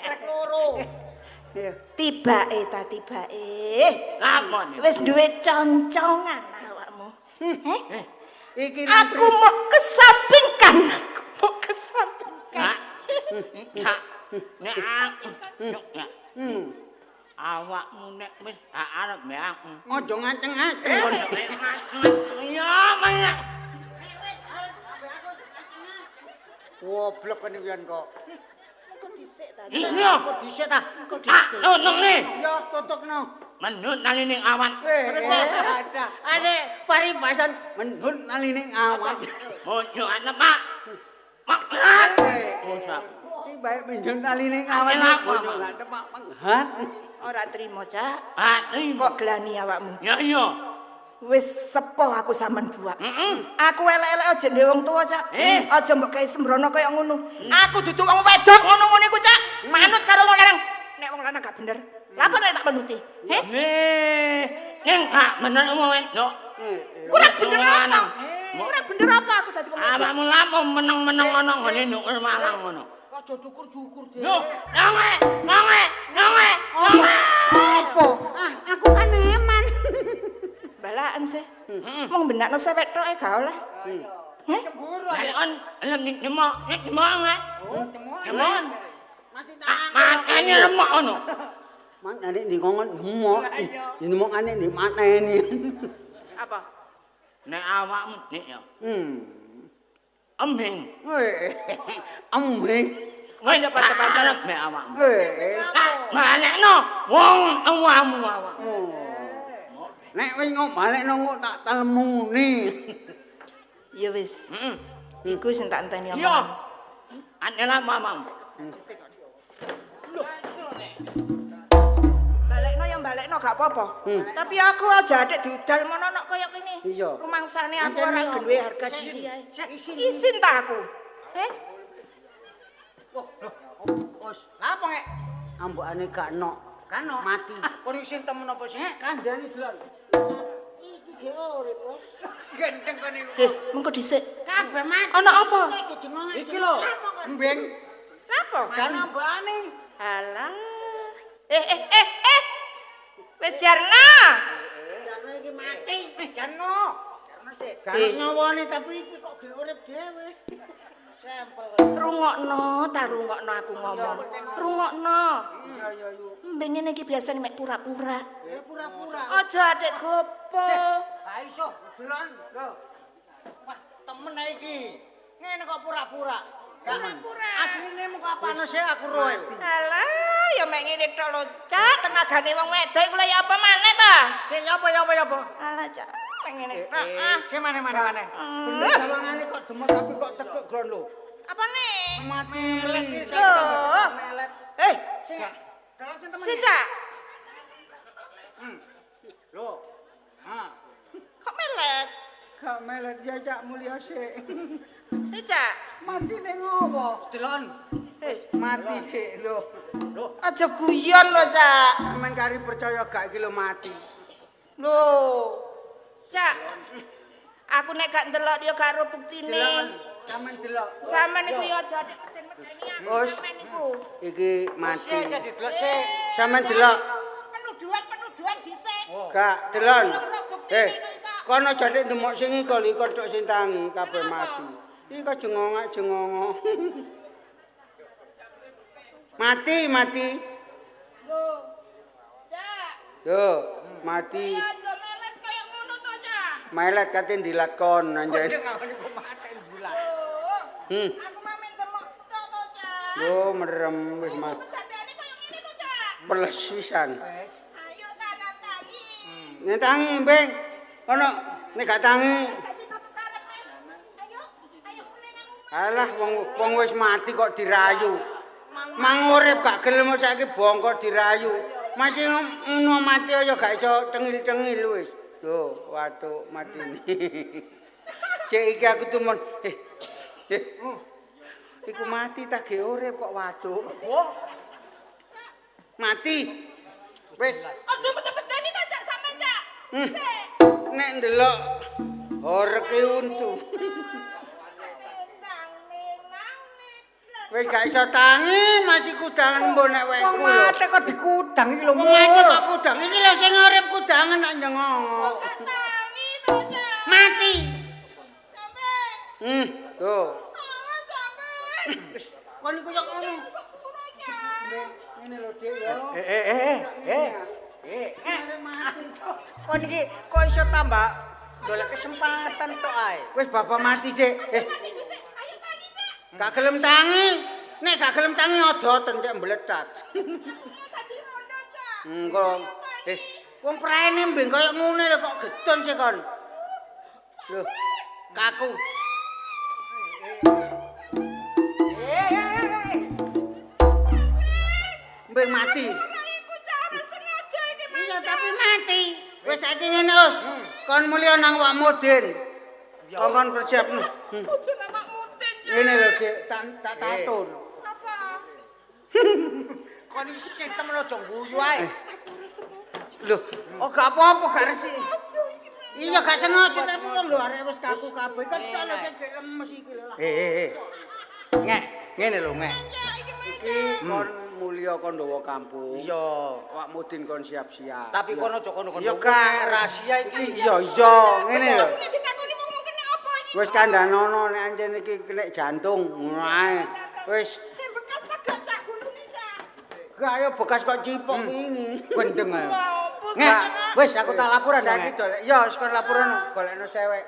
A: trek loro.
D: Tibake ta tibake.
B: Lapo nih?
D: Wis duwe concongan awakmu.
A: Iki
D: Aku mau kesampingkan, aku mau kesampingkan.
B: Kak. Nek aku. Awakmu nek wis gak arep mbek aku.
A: Ojo ngaceng-ngaceng kon.
B: Ya, banyak.
A: Goblok kon iki kok.
D: Kok dhisik ta?
B: Iya.
A: Kok dhisik ta?
D: Kok
B: Ah,
D: dhisik?
B: tutuk nih.
A: Ya tutukno.
B: Mendut nali ning awan.
A: Terus ada. Ane paribasan mendut nali ning awan.
B: Bojo anak Pak. Makan. Bosok.
A: Iki bae mendut nali ning awan. Bojo gak tepak penghat.
D: Ora trimo, Cak.
B: Ah,
D: Kok gelani awakmu?
B: Ya iya.
D: Wis sepo aku sampean buak.
B: Heeh.
D: Aku elek-elek aja ndek wong tuwa, Cak. Aja mbok gawe sembrono kaya ngono. Aku dudu wong wedok ngono-ngono iku, Cak. Manut karo wong lanang. Nek wong lanang gak bener, lha apa tak manuti? Heh?
B: Ning gak bener wong wedok.
D: Kurang bener apa? Kurang bener apa aku dadi wong wedok?
B: Awakmu lapo meneng-meneng ana nggone ndukur Malang ngono.
A: Aja dukur-dukur dhewe.
B: Yo, nonge, nonge, nonge.
A: Apa?
C: Ah, aku kan eman.
D: Balaan sih. Mung benakno sewek tok e gak oleh. Heh?
B: Lah on lem nyemok, nyemok nge.
A: Oh, cemok.
B: Nyemok.
A: Masih tak
B: Mateni remok ngono.
A: Mateni ndi ngongon nyemok. Nyemokane ndi mateni.
D: Apa?
B: Nek awakmu nek ya. Embing.
A: Weh. Embing.
B: Wis banter-banter mek awakmu.
A: Weh.
B: Balekno wong tuamu awakmu.
A: Nek wis ngok balekno kok tak telemune.
D: Ya wis.
B: Heeh.
D: Iku sing tak enteni
B: Iya.
D: omongan.
B: Anela mamam.
D: Balekno ya balekno gak apa-apa. Tapi aku aja adik diudal mono nok kaya kene.
A: Iya.
D: Rumangsane aku
A: Ancen
D: ora
A: iya.
D: duwe harga diri. Isin ta aku? Heh?
A: Wis, lha apa ngek?
C: Ambokane gak nok.
A: Kan no.
C: Mati.
A: Kon isin temen apa sih?
C: Kandhane delok. Iki ge urip, Bos.
A: Gendeng kon iku.
D: Heh, mengko dhisik.
C: Kabeh mati.
D: Ana apa?
C: Iki jenenge.
A: Iki lho, embing.
D: Lapo?
A: Kan ambane.
D: Alah. Eh. Wis jarno.
C: Jarno iki mati.
A: Jarno. Jarno sik.
C: Gak nyawane tapi iki kok ge urip dhewe.
A: Sampel.
D: Rungokno, ta rungokno aku ngomong. Rungokno.
C: Iya iya yu.
D: Mbeng ngene iki biasane mek pura-pura.
C: Ya pura-pura.
D: Aja adik gopo.
A: Gak iso,
C: Delon. Lho.
A: Wah, temen ae iki. Ngene kok pura-pura.
D: Pura-pura.
A: Asline mung apane sih aku roe.
D: Alah, ya mek ngene tok lho, Cak. Tenagane wong wedok iku lha ya apa maneh ta?
A: Sing apa ya apa ya apa?
D: Alah, Cak. Mek ngene tok. Ah.
A: Sing maneh-maneh.
C: Bener sawangane kok demot tapi kok tekuk gron lho.
D: Apa nih?
C: Mati.
A: Melet iki sing
D: Loh.
A: melet.
D: Eh,
A: Sing delok sing temen.
D: si Cak.
A: Lho. Ha.
D: Kok melet?
C: Gak melet ya Cak mulya sik.
D: Si Cak.
C: Mati ning ngopo?
A: Delon.
D: Eh,
C: Mati sik lho.
A: Lho,
D: aja guyon lho, Cak.
C: Sampeyan kari percaya gak iki lho mati.
D: Lho. Cak. Aku nek gak ndelok ya gak ero buktine.
C: Delok. Sampeyan delok.
D: Sampeyan niku ya aja adik meden-medeni aku
C: Us.
D: sampeyan niku.
C: Iki mati.
A: sik aja didelok sik.
C: Sampeyan delok.
D: Penuduhan-penuduhan dhisik.
C: Gak delon. Eh, kono jane ndemok sing iko lho iko tok sing tangi kabeh mati. Iki kok jengongak jengongok. Mati, mati.
D: Lho. Cak,
C: Yo, mati.
D: ya aja melet kaya ngono to, Cak.
C: Melet kate ndilat kon anjen.
A: Kok ngawani kok mate bulat.
D: Lho.
C: Hmm.
D: Aku mah men demok tok to, Cak.
C: Yo merem wis mati.
D: Kedadane kaya ngene to, Cak.
C: Peles pisan.
A: Wis.
D: Ayo tangan tangi.
C: Nek tangi, Beng. Ono nek gak tangi.
D: Gak sida tukaran, Mas. Ayo, ayo mulai nang omah.
C: Alah wong wong wis mati kok dirayu. Mang urip gak gelem saiki bongko dirayu. Masih ngono mati ya gak iso cengil-cengil wis. Lho, watuk matine. Cek iki aku tumun. Eh. Eh. Iku mati ta ge urip kok watuk.
A: Wah,
C: Mati. Wis
D: Aja meden-medeni ta, Cak, sampean, Cak. Sik.
C: nek ndelok horeke untu.
D: Nang ning nang ning.
C: Wis gak iso tangi masih kudangan mbok nek
A: wong
C: wekku lho.
A: mate kok dikudang iki lho.
C: Wong mati kok kudang. Iki lho sing urip kudangan nek nyengongok.
D: Tangi to, Cak.
C: Mati.
D: Sampean.
C: Tuh.
D: Awas sampean.
C: Kon iku yo ngono.
D: Sepuro, Cak.
C: Ngene lho, Dik yo.
A: Eh. Eh,
C: Arek mati.
A: kon iki kok iso tambah golek kesempatan tok ae.
C: Wis bapak mati, Dik. Eh,
D: Mati dhisik. Ayo tangi, Cak.
C: gak gelem tangi. Nek gak gelem tangi odoten cek mbletat.
D: Aku mau dadi rondo, Cak.
C: Engko. Eh, wong praene mbeng koyo ngene lho kok gedon sih kon. Lho, kaku. Mbeng mati.
D: Ora iku, Cak, ora sengaja iki, Mas.
C: Iya, tapi mati. Wis saiki ngene, Us. Kon mulya nang Wak Mudin. Kon persiapno.
D: Aja nang Mak Mudin, Cak.
C: Ngene lho, Dik, tak tak tatur.
D: Apa?
A: Kon iki sing temen aja guyu ae.
D: Aku ora sengaja.
C: Lho, oh gak apa-apa, gak resik.
D: Aja iki, Mas.
C: Iya gak sengaja tapi kok lho arek wis kaku kabeh. Kan tak lho gek lemes iki lho.
A: Eh. Ngek, ngene lho, ngek.
D: Cak, iki, Mas.
C: Iki kon mulya kon ndonga kampung.
A: Iya.
C: Wak Mudin kon siap-siap.
A: Tapi kono aja kono-kono.
C: Iya gak
A: rahasia iki.
C: Iya iya ngene lho.
D: Aku nek ditakoni wong-wong kene apa iki?
C: Wis kandhanono nek ancen iki kena jantung ngono ae. Wis
D: Sing bekas ta gak, Cak, gulune, Cak.
C: gak ayo bekas kok cipok wingi.
A: Bendeng ae.
D: Apa,
A: Ngek,
D: Cak?
A: wis aku tak laporan
C: Saiki
A: Ngek.
C: dolek. Ya wis kon laporan golekno sewek.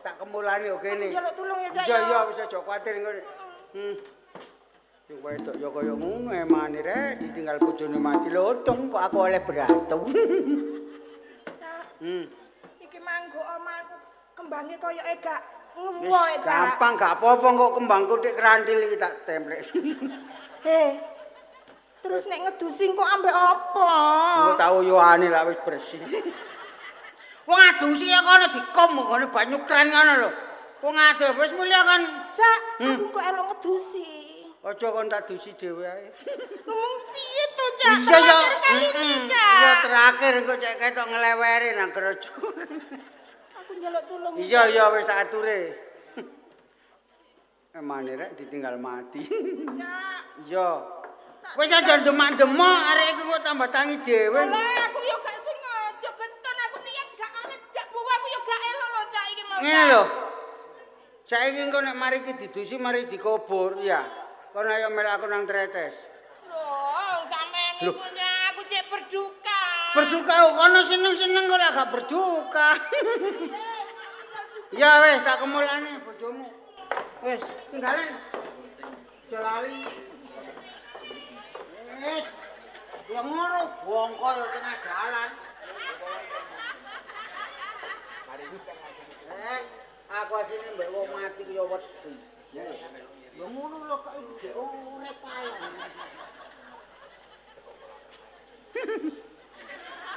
C: Tak kemulani yo kene.
D: Njaluk tulung ya, Cak.
C: Iya iya wis aja kuwatir engko. Sing wedok ya kaya ngono emane rek ditinggal bojone mati lotong kok aku oleh beratu.
D: Cak, iki manggo omahku kembange koyoke gak
C: Wis
D: nguwoe, Cak.
C: gampang gak apa-apa kok kembangku dik kerantil iki tak templek.
D: Heh. Terus nek ngedusi kok ambek apa?
C: Engko tau yoane lak wis bersih. Wong adusi ya kono dikom kono banyu kran ngono lho. Wong aduh wis mulya kon.
D: Cak, aku kok elok ngedusi.
C: Aja kon tak dusi dhewe ae.
D: Ngomong piye to, Cak?
C: Iya ya.
D: Terakhir kali ini, Cak.
C: Iya terakhir engko cek ketok ngleweri nang gereja.
D: Aku njaluk tulung.
C: Iya iya wis tak ature. Emane rek ditinggal mati.
D: Cak.
C: Iya. Wis aja demak-demak arek iku kok tambah tangi dhewe.
D: Lah, aku yo gak sengaja genton aku niat gak oleh jak buah aku yo gak elok lho, Cak iki mau.
C: Ngene lho. Saiki engko nek mari iki didusi mari dikubur ya. Kon ayo melok aku nang Tretes.
D: Lho, sampean niku aku cek berduka.
C: Berduka kono seneng-seneng kok gak berduka. Ya wis tak kemulane bojomu. Wis, tinggalen. Aja lali. Wis. Ya ngono bongko ya tengah dalan. Aku asine mbek wong mati ku ya wedi. Ya ngono lho kok iki urip ae.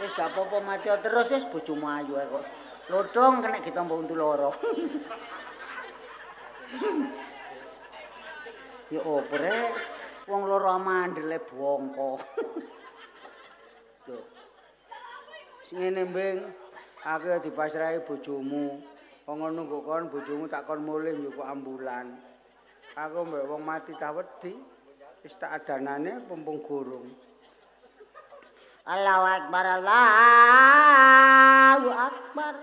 C: Wis gak apa-apa mati terus wis bojomu ayu ae kok. Lodong kena ditampa untu loro. Ya opo rek? Wong loro amandele bongko. Lho. Sing ngene mbing, aku ya dipasrahi bojomu. Wong ngono kok kon bojomu tak kon mulih njupuk ambulan. Aku mbek wong mati ta wedi. Wis tak adanane pumpung gurung. Allahu Akbar, Allahu Akbar.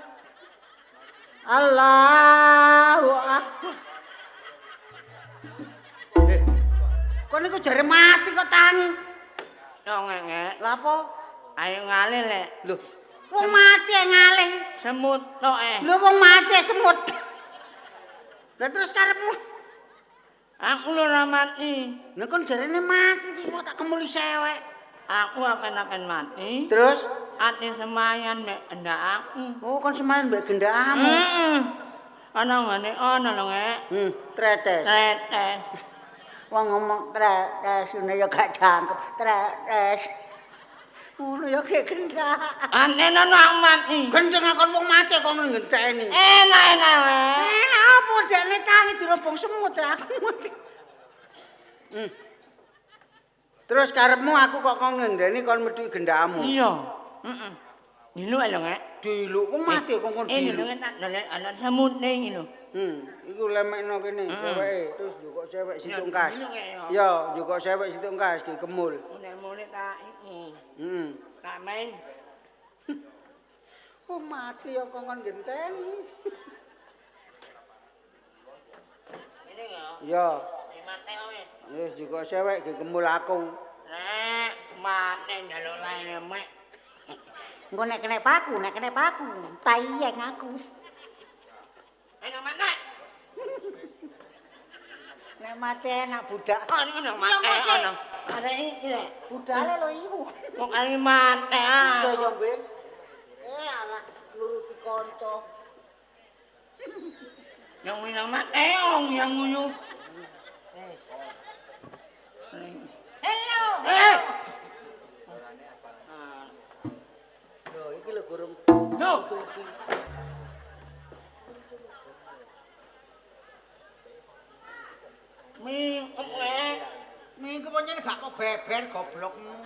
C: Allahu Akbar. Kon niku jare mati kok tangi.
B: Yo ngek.
C: Lha apa?
B: Ayo ngalih lek.
C: Lho, wong mati ngalih.
B: Semut tok eh.
C: Lho wong mati semut. Lah terus karepmu?
B: Aku lho ora mati.
C: Lah kon jarene mati terus kok tak kemuli sewek.
B: Aku akan mati.
C: Terus
B: ati semayan mek gendak aku.
C: Oh, kon semayan mbek gendakmu.
B: Heeh. Ana ngene ana lho ngek.
C: Tretes.
B: Tretes.
C: Wong ngomong tretes ngene ya gak jangkep. Tretes. Ngono ya gek gendak.
B: Antene aku mati.
C: Gendeng kon wong mati kok ngenteni.
B: Enak-enak wae.
C: Enak apa dekne tangi dirobong semut aku mati. Terus karepmu aku kok kon ngendeni kon metu gendakmu.
B: Iya. Heeh. Diluk lho ngek.
C: Diluk wong mati kok kon diluk.
B: Lho tak delok ana semut ning lho.
C: Iku lemekno kene ceweke terus njukuk cewek situk engkas. Iya, njukuk cewek situk engkas ki kemul.
B: Nek-mulih tak iku.
C: Heeh.
B: Tak main.
C: Wong mati ya kok kon ngenteni.
B: Ngene ya.
C: Iya.
B: Mate wis.
C: Wis njukuk cewek ki kemul aku.
B: Nek mate njaluk lemek.
C: Engko nek kena paku, tayeng aku.
B: Enak mate.
C: Nek mate enak budak.
B: Oh, ngono mate ngono. Ada iki lho.
C: Budale lho iku.
B: Kok kali mate ah.
C: Iso yo, Mbek. Alah nuruti kanca.
B: Yang ngene mate wong yang nguyu.
D: Halo.
C: Lho iki lho gurung.
B: Lho. Mingkem lek.
C: Mingkem pancen gak kok beber goblokmu.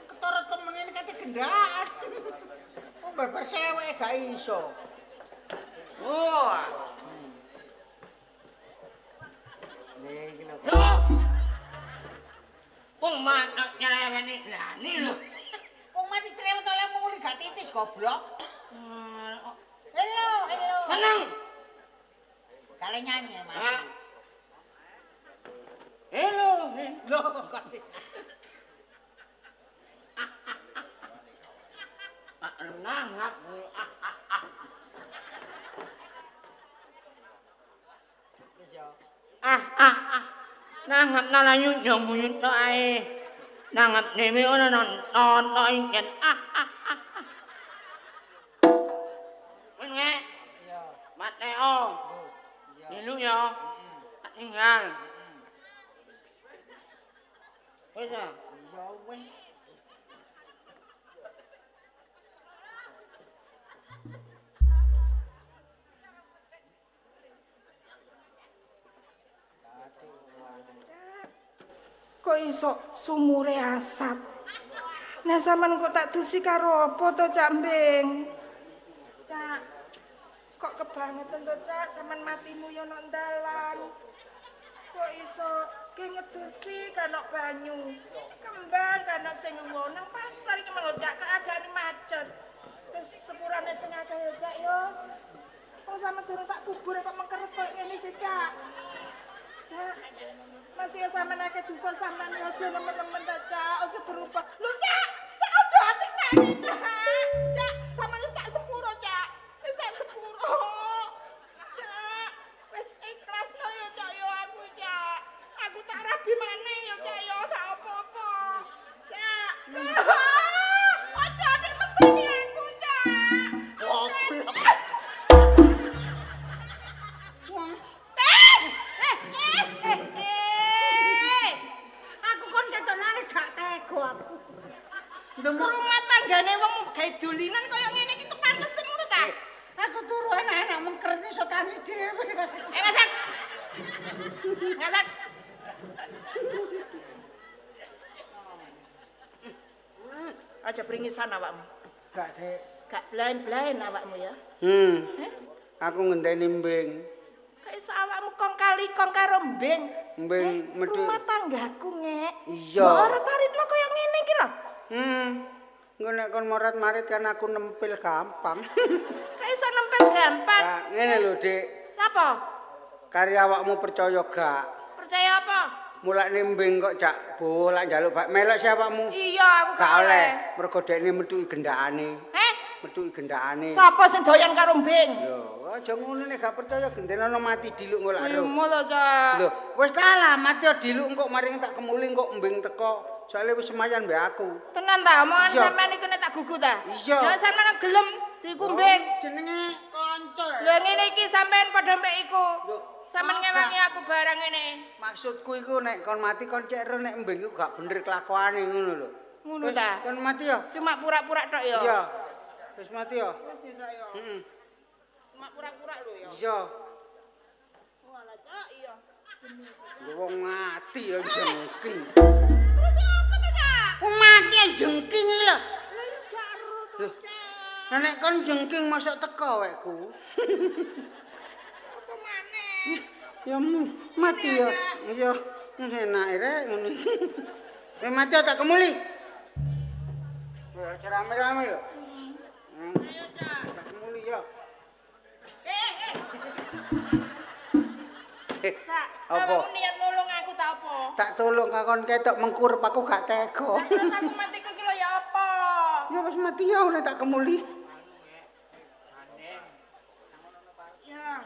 C: Ketara temen ini kate gendaan. Wong beber sewek gak iso.
B: Wah.
C: Lha iki lho.
B: Wong mati cerewet iki. Lah ni lho.
C: Wong mati cerewet oleh muli gak titis goblok. Halo, halo.
B: Seneng.
C: Kale nyanyi mati.
B: Halo.
C: Lho kok sih.
B: Nangap.
C: Wis ya.
B: Nangap nalayut yo muyut tok ae. Nangap dhewe ana nonton tok ingen. Wis ngek.
C: Iya.
B: Mateo.
C: Iya.
B: Diluk yo. Tak tinggal. Wis ya.
C: Iya wis.
D: Kok iso sumure asap. Nah sampean kok tak dusi karo apa to Cak Mbing? Cak, kok kebangetan to Cak, sampean matimu yo nok dalan. Kok iso ki ngedusi kanok banyu. Kembang kanok sing nggo nang pasar iki mengko Cak keadaan macet. Wis sepurane sing akeh ya Cak yo. Wong Wong sampean durung tak kubur kok mengkeret koyo ngene sih, Cak. Cak. Masih ya sampean akeh dosa sampean aja nemen-nemen ta, Cak. Aja berubah. Lho, Cak. Cak aja atik tangi, Cak. Cak, sampean wis tak sepuro, Cak. Wis tak sepuro. Cak, wis ikhlasno ya, Cak ya aku, Cak. Aku tak rabi maneh ya, Cak ya, gak apa-apa. Cak. Aja atik meteni aku, Cak.
C: Goblok.
A: Aku kon ketok nangis gak tega aku.
D: Rumah tanggane wong gawe dolinan kaya ngene iki kepantesen ngono ta?
A: Aku turu enak-enak mengkeret iso tangi dhewe.
D: Ngadak. Ngadak. Aja pringisan awakmu.
C: Gak, Dek.
D: Gak blaen-blaen awakmu ya.
C: Aku ngenteni mbing.
D: Kok iso awakmu kong kali kong karo mbing?
C: Mbing medhun.
D: Rumah tanggaku ngek.
C: Iya.
D: Mbok ora taritno kaya ngene iki lho.
C: Engko nek kon morat-marit kan aku nempel gampang.
D: Kok iso nempel gampang?
C: Lah ngene lho, Dik.
D: Napa?
C: Kari awakmu percaya gak?
D: Percaya apa?
C: Mulane mbing kok jak bolak njaluk bak melok si awakmu.
D: Iya, aku
C: gak oleh. Mergo dekne metuki gendakane.
D: Heh?
C: Metuki gendakane.
D: Sapa sing doyan karo mbing?
C: Lho, aja ngono nek gak percaya gendenono mati diluk engko lak.
D: Lho, lho, Cak.
C: Lho, wis ta lah mati diluk engko maring tak kemuli engko mbing teko. Soale wis semayan mbek aku.
D: Tenan ta omongan
C: Iya.
D: sampean iku nek tak gugu ta?
C: Iya.
D: Ya sampean gelem diku mbing.
C: Jenenge kanca.
D: Lho ngene iki sampean padha mbek iku.
C: Lho,
D: Sampean
C: gak.
D: ngewangi aku barang ngene.
C: Maksudku iku nek kon mati kon cek ro nek mbing iku gak bener kelakuane ngono lho.
D: Ngono
C: Wis,
D: ta?
C: Kon mati ya?
D: Cuma pura-pura tok ya.
C: Iya. Wis mati ya?
D: Wis ya, Cak ya.
C: Heeh.
D: Cuma pura-pura lho ya.
C: Iya.
D: Walah, Cak, iya.
C: Lho wong mati ya jengking.
D: Terus apa to, Cak?
C: Wong mati ya jengking iki lho.
D: Lah ya gak ero to,
C: Lho.
D: Cak.
C: Lah nek kon jengking mosok teko wekku.
D: Apa maneh?
C: Ya mati ya. Iya, enake rek ngono. Eh mati ya tak kemuli. Ya aja rame-rame lho.
D: Ayo, Cak.
C: Tak kemuli ya.
D: Eh, eh. Cak,
C: Apa?
D: awakmu niat nolong aku ta apa?
C: Tak tolong kakon ketok mengkurep aku gak tega.
D: Lah terus aku mati ku iki lho ya apa?
C: Ya wis mati ya nek tak kemuli.
D: Ya.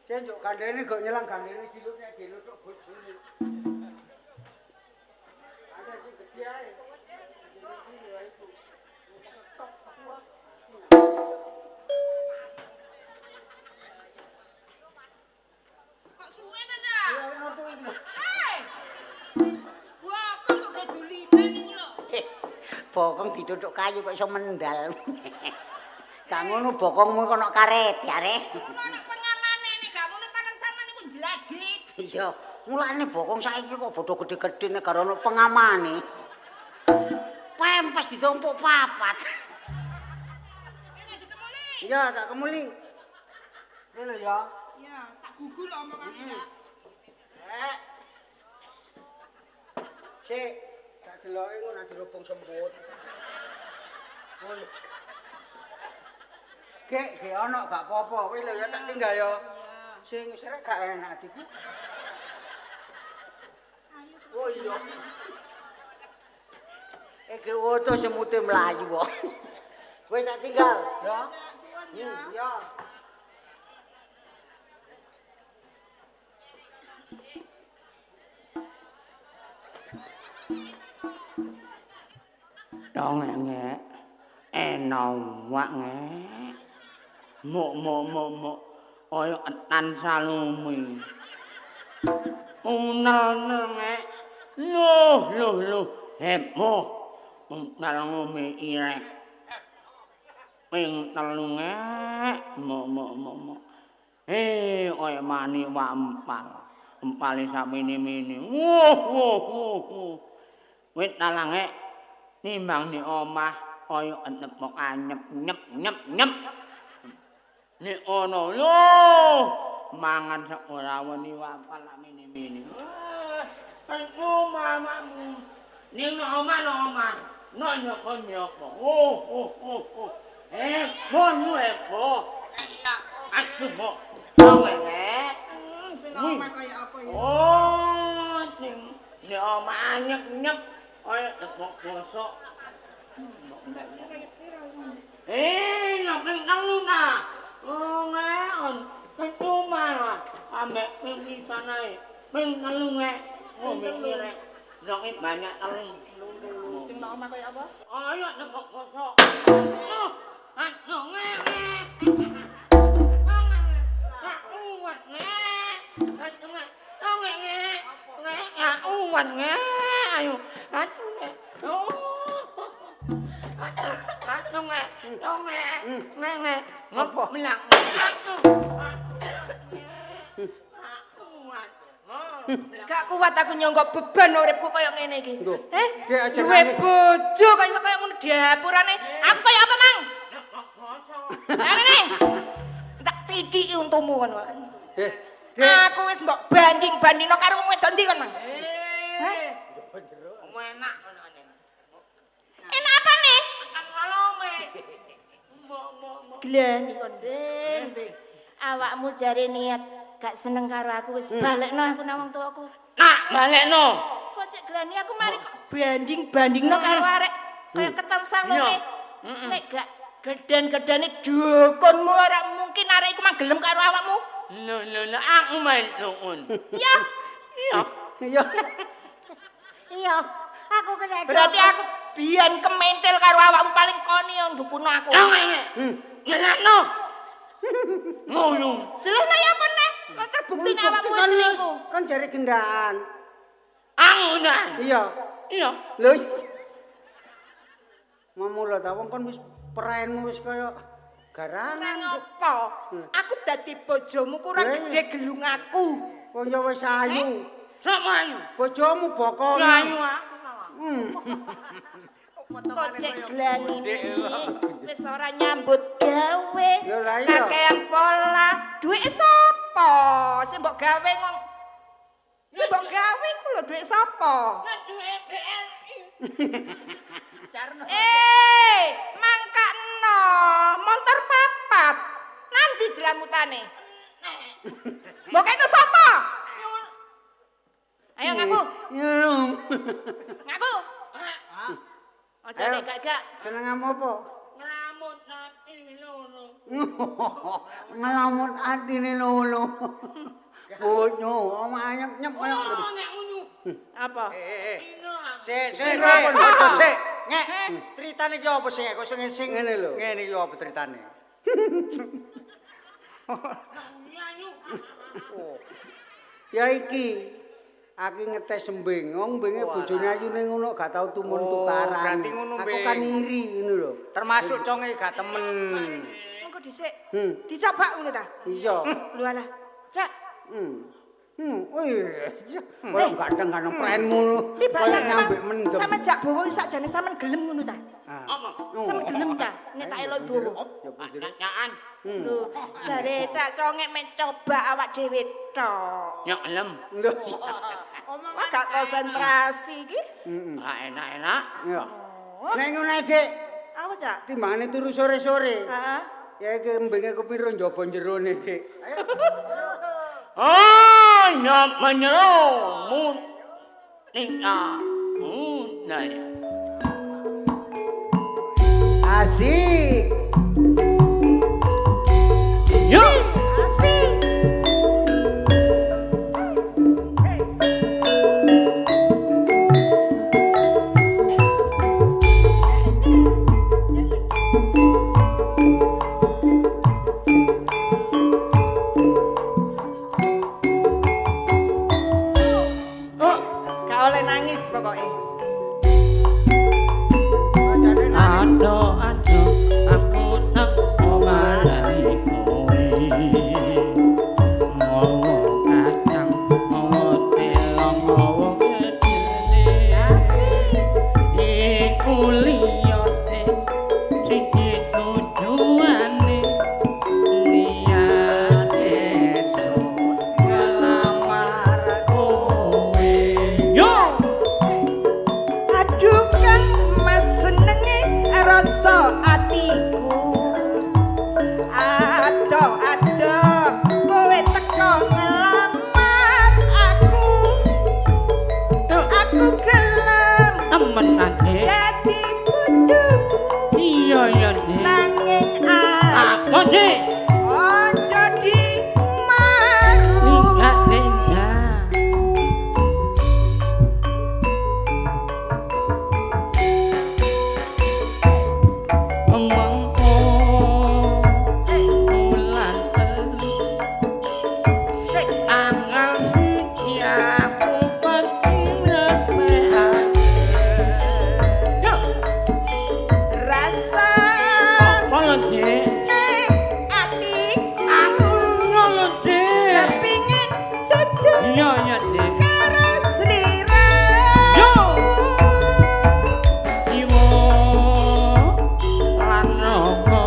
C: Cek njuk kandhane gok nyelang gandene diluk nek dilutuk bojone. Ada sing gedhe ae.
D: Kok suwe ta, Cak?
C: Ya nutuki.
D: Hei. Bokong kok gawe dulinan iku lho.
A: Bokong dituthuk kayu kok iso mendal. Gak ngono bokongmu kono karet ya, Rek.
D: Ngono ana pengamane nek gak ngono tangan sampean niku jladik.
A: Iya, mulane bokong saiki kok bodho gedhe-gedhe nek gak ono pengamane. Pempes ditumpuk papat.
D: Nek ditemoni.
C: Iya, tak kemuli. Ini lho ya.
D: Iya, tak gugu lho omongane, Cak.
C: Eh. Sik, tak deloke ngono dirobong semput. Oh. Gek, gek ono gak apa-apa. Wis lho ya tak tinggal ya. Sing serek gak enak atiku. Oh iya.
A: Iki woto semute mlayu kok. Wis tak tinggal.
C: Ya.
D: Cak, suwun ya.
C: Ya.
B: Dong ngek. Enak ngek. Mok mok mok mok. Kaya etan salumi. Unel ngek. Loh loh loh. Heboh. Unel ngome irek. Ping telu ngek. Mok mok mok mok. Kaya mani wak empal. Empale samene-mene. Wuh wuh wuh wuh. Wit talang ngek. Nimbang di omah kaya entep mok anyep nyep nyep nyep. Nek ana lho mangan sak ora weni wapal mene-mene. Wes, mamamu. Ning omah no omah. No nyoko nyoko. Oh oh oh oh. Heboh heboh.
A: Enak.
B: Aduh, Mbok. Ngek.
D: Sing omah kaya apa ya?
B: Oh, sing nek omah nyep-nyep kaya tepok bosok. Eh, nek ping telu ta. Oh, ngek. Percuma lah. Ambek ping pisan ae. Ping telu ngek. Ngombe rek. Nek banyak telu.
D: Sing nang omah kaya apa?
B: Ayo tepok bosok. Aduh, ngek.
D: Gak kuat aku nyangga beban uripku kaya ngene iki. Heh, duwe bojo kok iso kaya ngono dapurane. Aku kaya apa, Mang? Lah ngene. Tak tithiki untumu kono.
C: Eh,
D: aku wis mbok banding-bandingno karo wong wedok ndi kon, Mang?
B: Heh. Enak ngono.
D: Enak apane?
B: Tekan walome.
D: Gleni kon, Ding. Awakmu jare niat gak seneng karo aku wis balekno aku nang wong tuaku.
B: Nak balekno.
D: Kok cek glani aku mari kok banding-bandingno karo arek kaya ketan salome. Nek gak geden-gedene dukunmu ora mungkin arek iku mang gelem karo awakmu.
B: Lho lho lho aku main dukun.
D: Iya.
B: Iya.
C: Iya.
E: Iya, aku kena.
D: Berarti aku biyen kementil karo awakmu paling koni yang dukun aku.
B: Ngelakno. Ngono.
D: Jelas ya apa neh? Kok terbukti nek awakmu wis selingkuh.
C: Kan jare gendaan.
B: Aku ndan.
C: Iya.
B: Iya.
C: Lho. Mamula ta wong kon wis peraenmu wis kaya garangan.
D: Kurang apa? Aku dadi bojomu kurang gede gelung aku.
C: Wong ya wis ayu.
B: Sapa ayu?
C: Bojomu bokong.
B: Ayu aku.
D: Kok cek glanine wis ora nyambut gawe. Kakean pola. Duwike sapa? Sing mbok gawe ngong. Sing mbok gawe ku lho duwik sapa?
B: Duwike BRI.
D: Eh, mangkakno montor papat. Nanti jelamutane. Mbok kene sapa? Ayo ngaku. Ngaku. Aja nek gak-gak.
C: Senengamu apa?
B: Nglamut ati loro.
C: Nglamut atine loro. Bojo omah nyep-nyep kaya
B: nek ngono.
D: Apa?
A: Sik, sik, sik. Aja sik. Ngek, critane iki apa sing kok sing sing
C: ngene lho.
A: Ngene iki apa critane?
C: Ya iki. Aku ngetes sembing, wong mbinge bojone ayune ngono gak tau tumun tukaran.
A: Berarti ngono,
C: aku kan iri ngono lho.
A: Termasuk conge gak temen.
D: Mengko dhisik. Dicoba ngono ta?
C: Iya.
D: Lho alah. Cak.
C: Wih, koyo ganteng-ganteng prenmu lho. Koyo nyambek mendem.
D: Sampe jak bowo sakjane sampean gelem ngono ta?
B: Apa?
D: Sampean gelem ta nek tak eloki bowo?
B: Cacaan.
D: Lho, jare cak congek mek coba awak dhewe tok.
B: Ya gelem.
C: Lho.
D: Wah, gak konsentrasi iki.
B: Gak enak-enak.
C: Iya. Nek ngono ae, Dik.
D: Apa, Cak?
C: Timbangane turu sore-sore.
D: Heeh.
C: Ya iki embinge kepiro njaba jerone, Dik.
B: Oh, nyapa nyero mu tingka mu naya.
C: Asik.
B: Yo.
D: Asik. Gak oleh nangis pokoknya.
B: Aduh, aduh. iya, Dik.
D: Nanging
B: Apa, Dik?
D: aja dimaru.
B: Enggak, Dik, enggak. Mengko wulan telu
D: Sik
B: tanggal siji aku peti resmean. Yo,
D: rasa
B: apa lho, Dik?
D: ning atiku
B: Aku ngono, Dik.
D: kepingin jejeg
B: Iya, iya, Dik.
D: karo sliramu.
B: Yo. Iwo lan raga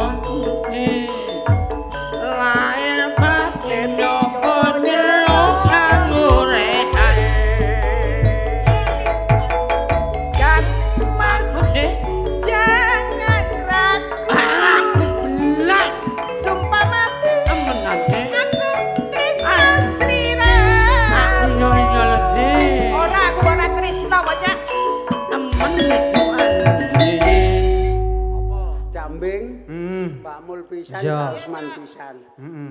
B: lair batin joko jero kanggo rehat.
D: Kang Mas,
B: Dik,
D: jangan ragu.
B: aku belat
D: Sumpah mati
B: temenan, Dik.
D: aku tresno sliramu.
B: Iya, iya lho, Dik.
D: Ora, aku ora tresno kok, Cak.
B: Temen wedokan.
C: Jambing, Pak Mul pisan,
A: Iya.
C: Pak Usman pisan.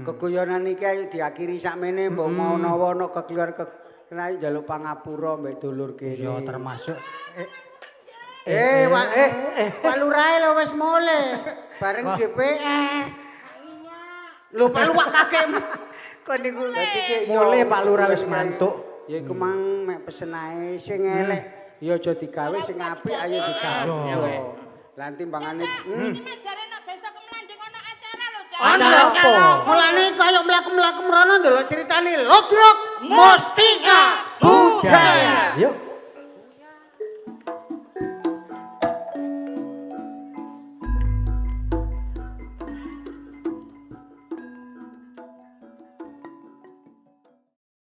C: Keguyonan iki ayo diakhiri sakmene mbok menawa ana kekeliruan ke kena njaluk pangapura mbek dulur kene.
A: Iya termasuk
C: Eh, Pak Lurahe lho wis mulih. Bareng DPR. Lho Pak Lurah kakek.
A: Kon niku
C: Dadi ki
A: mulih Pak Lurah wis mantuk.
C: Ya iku mang mek pesen ae sing elek ya aja digawe sing apik ayo digawe.
A: Iya.
C: Lah timbangane
D: Ini majare nek desa Kemlanding ana acara lho, Cak.
A: Acara apa?
C: Mulane kaya mlaku-mlaku mrono ndelok critane Ludruk Mustika Budaya.
A: Yuk.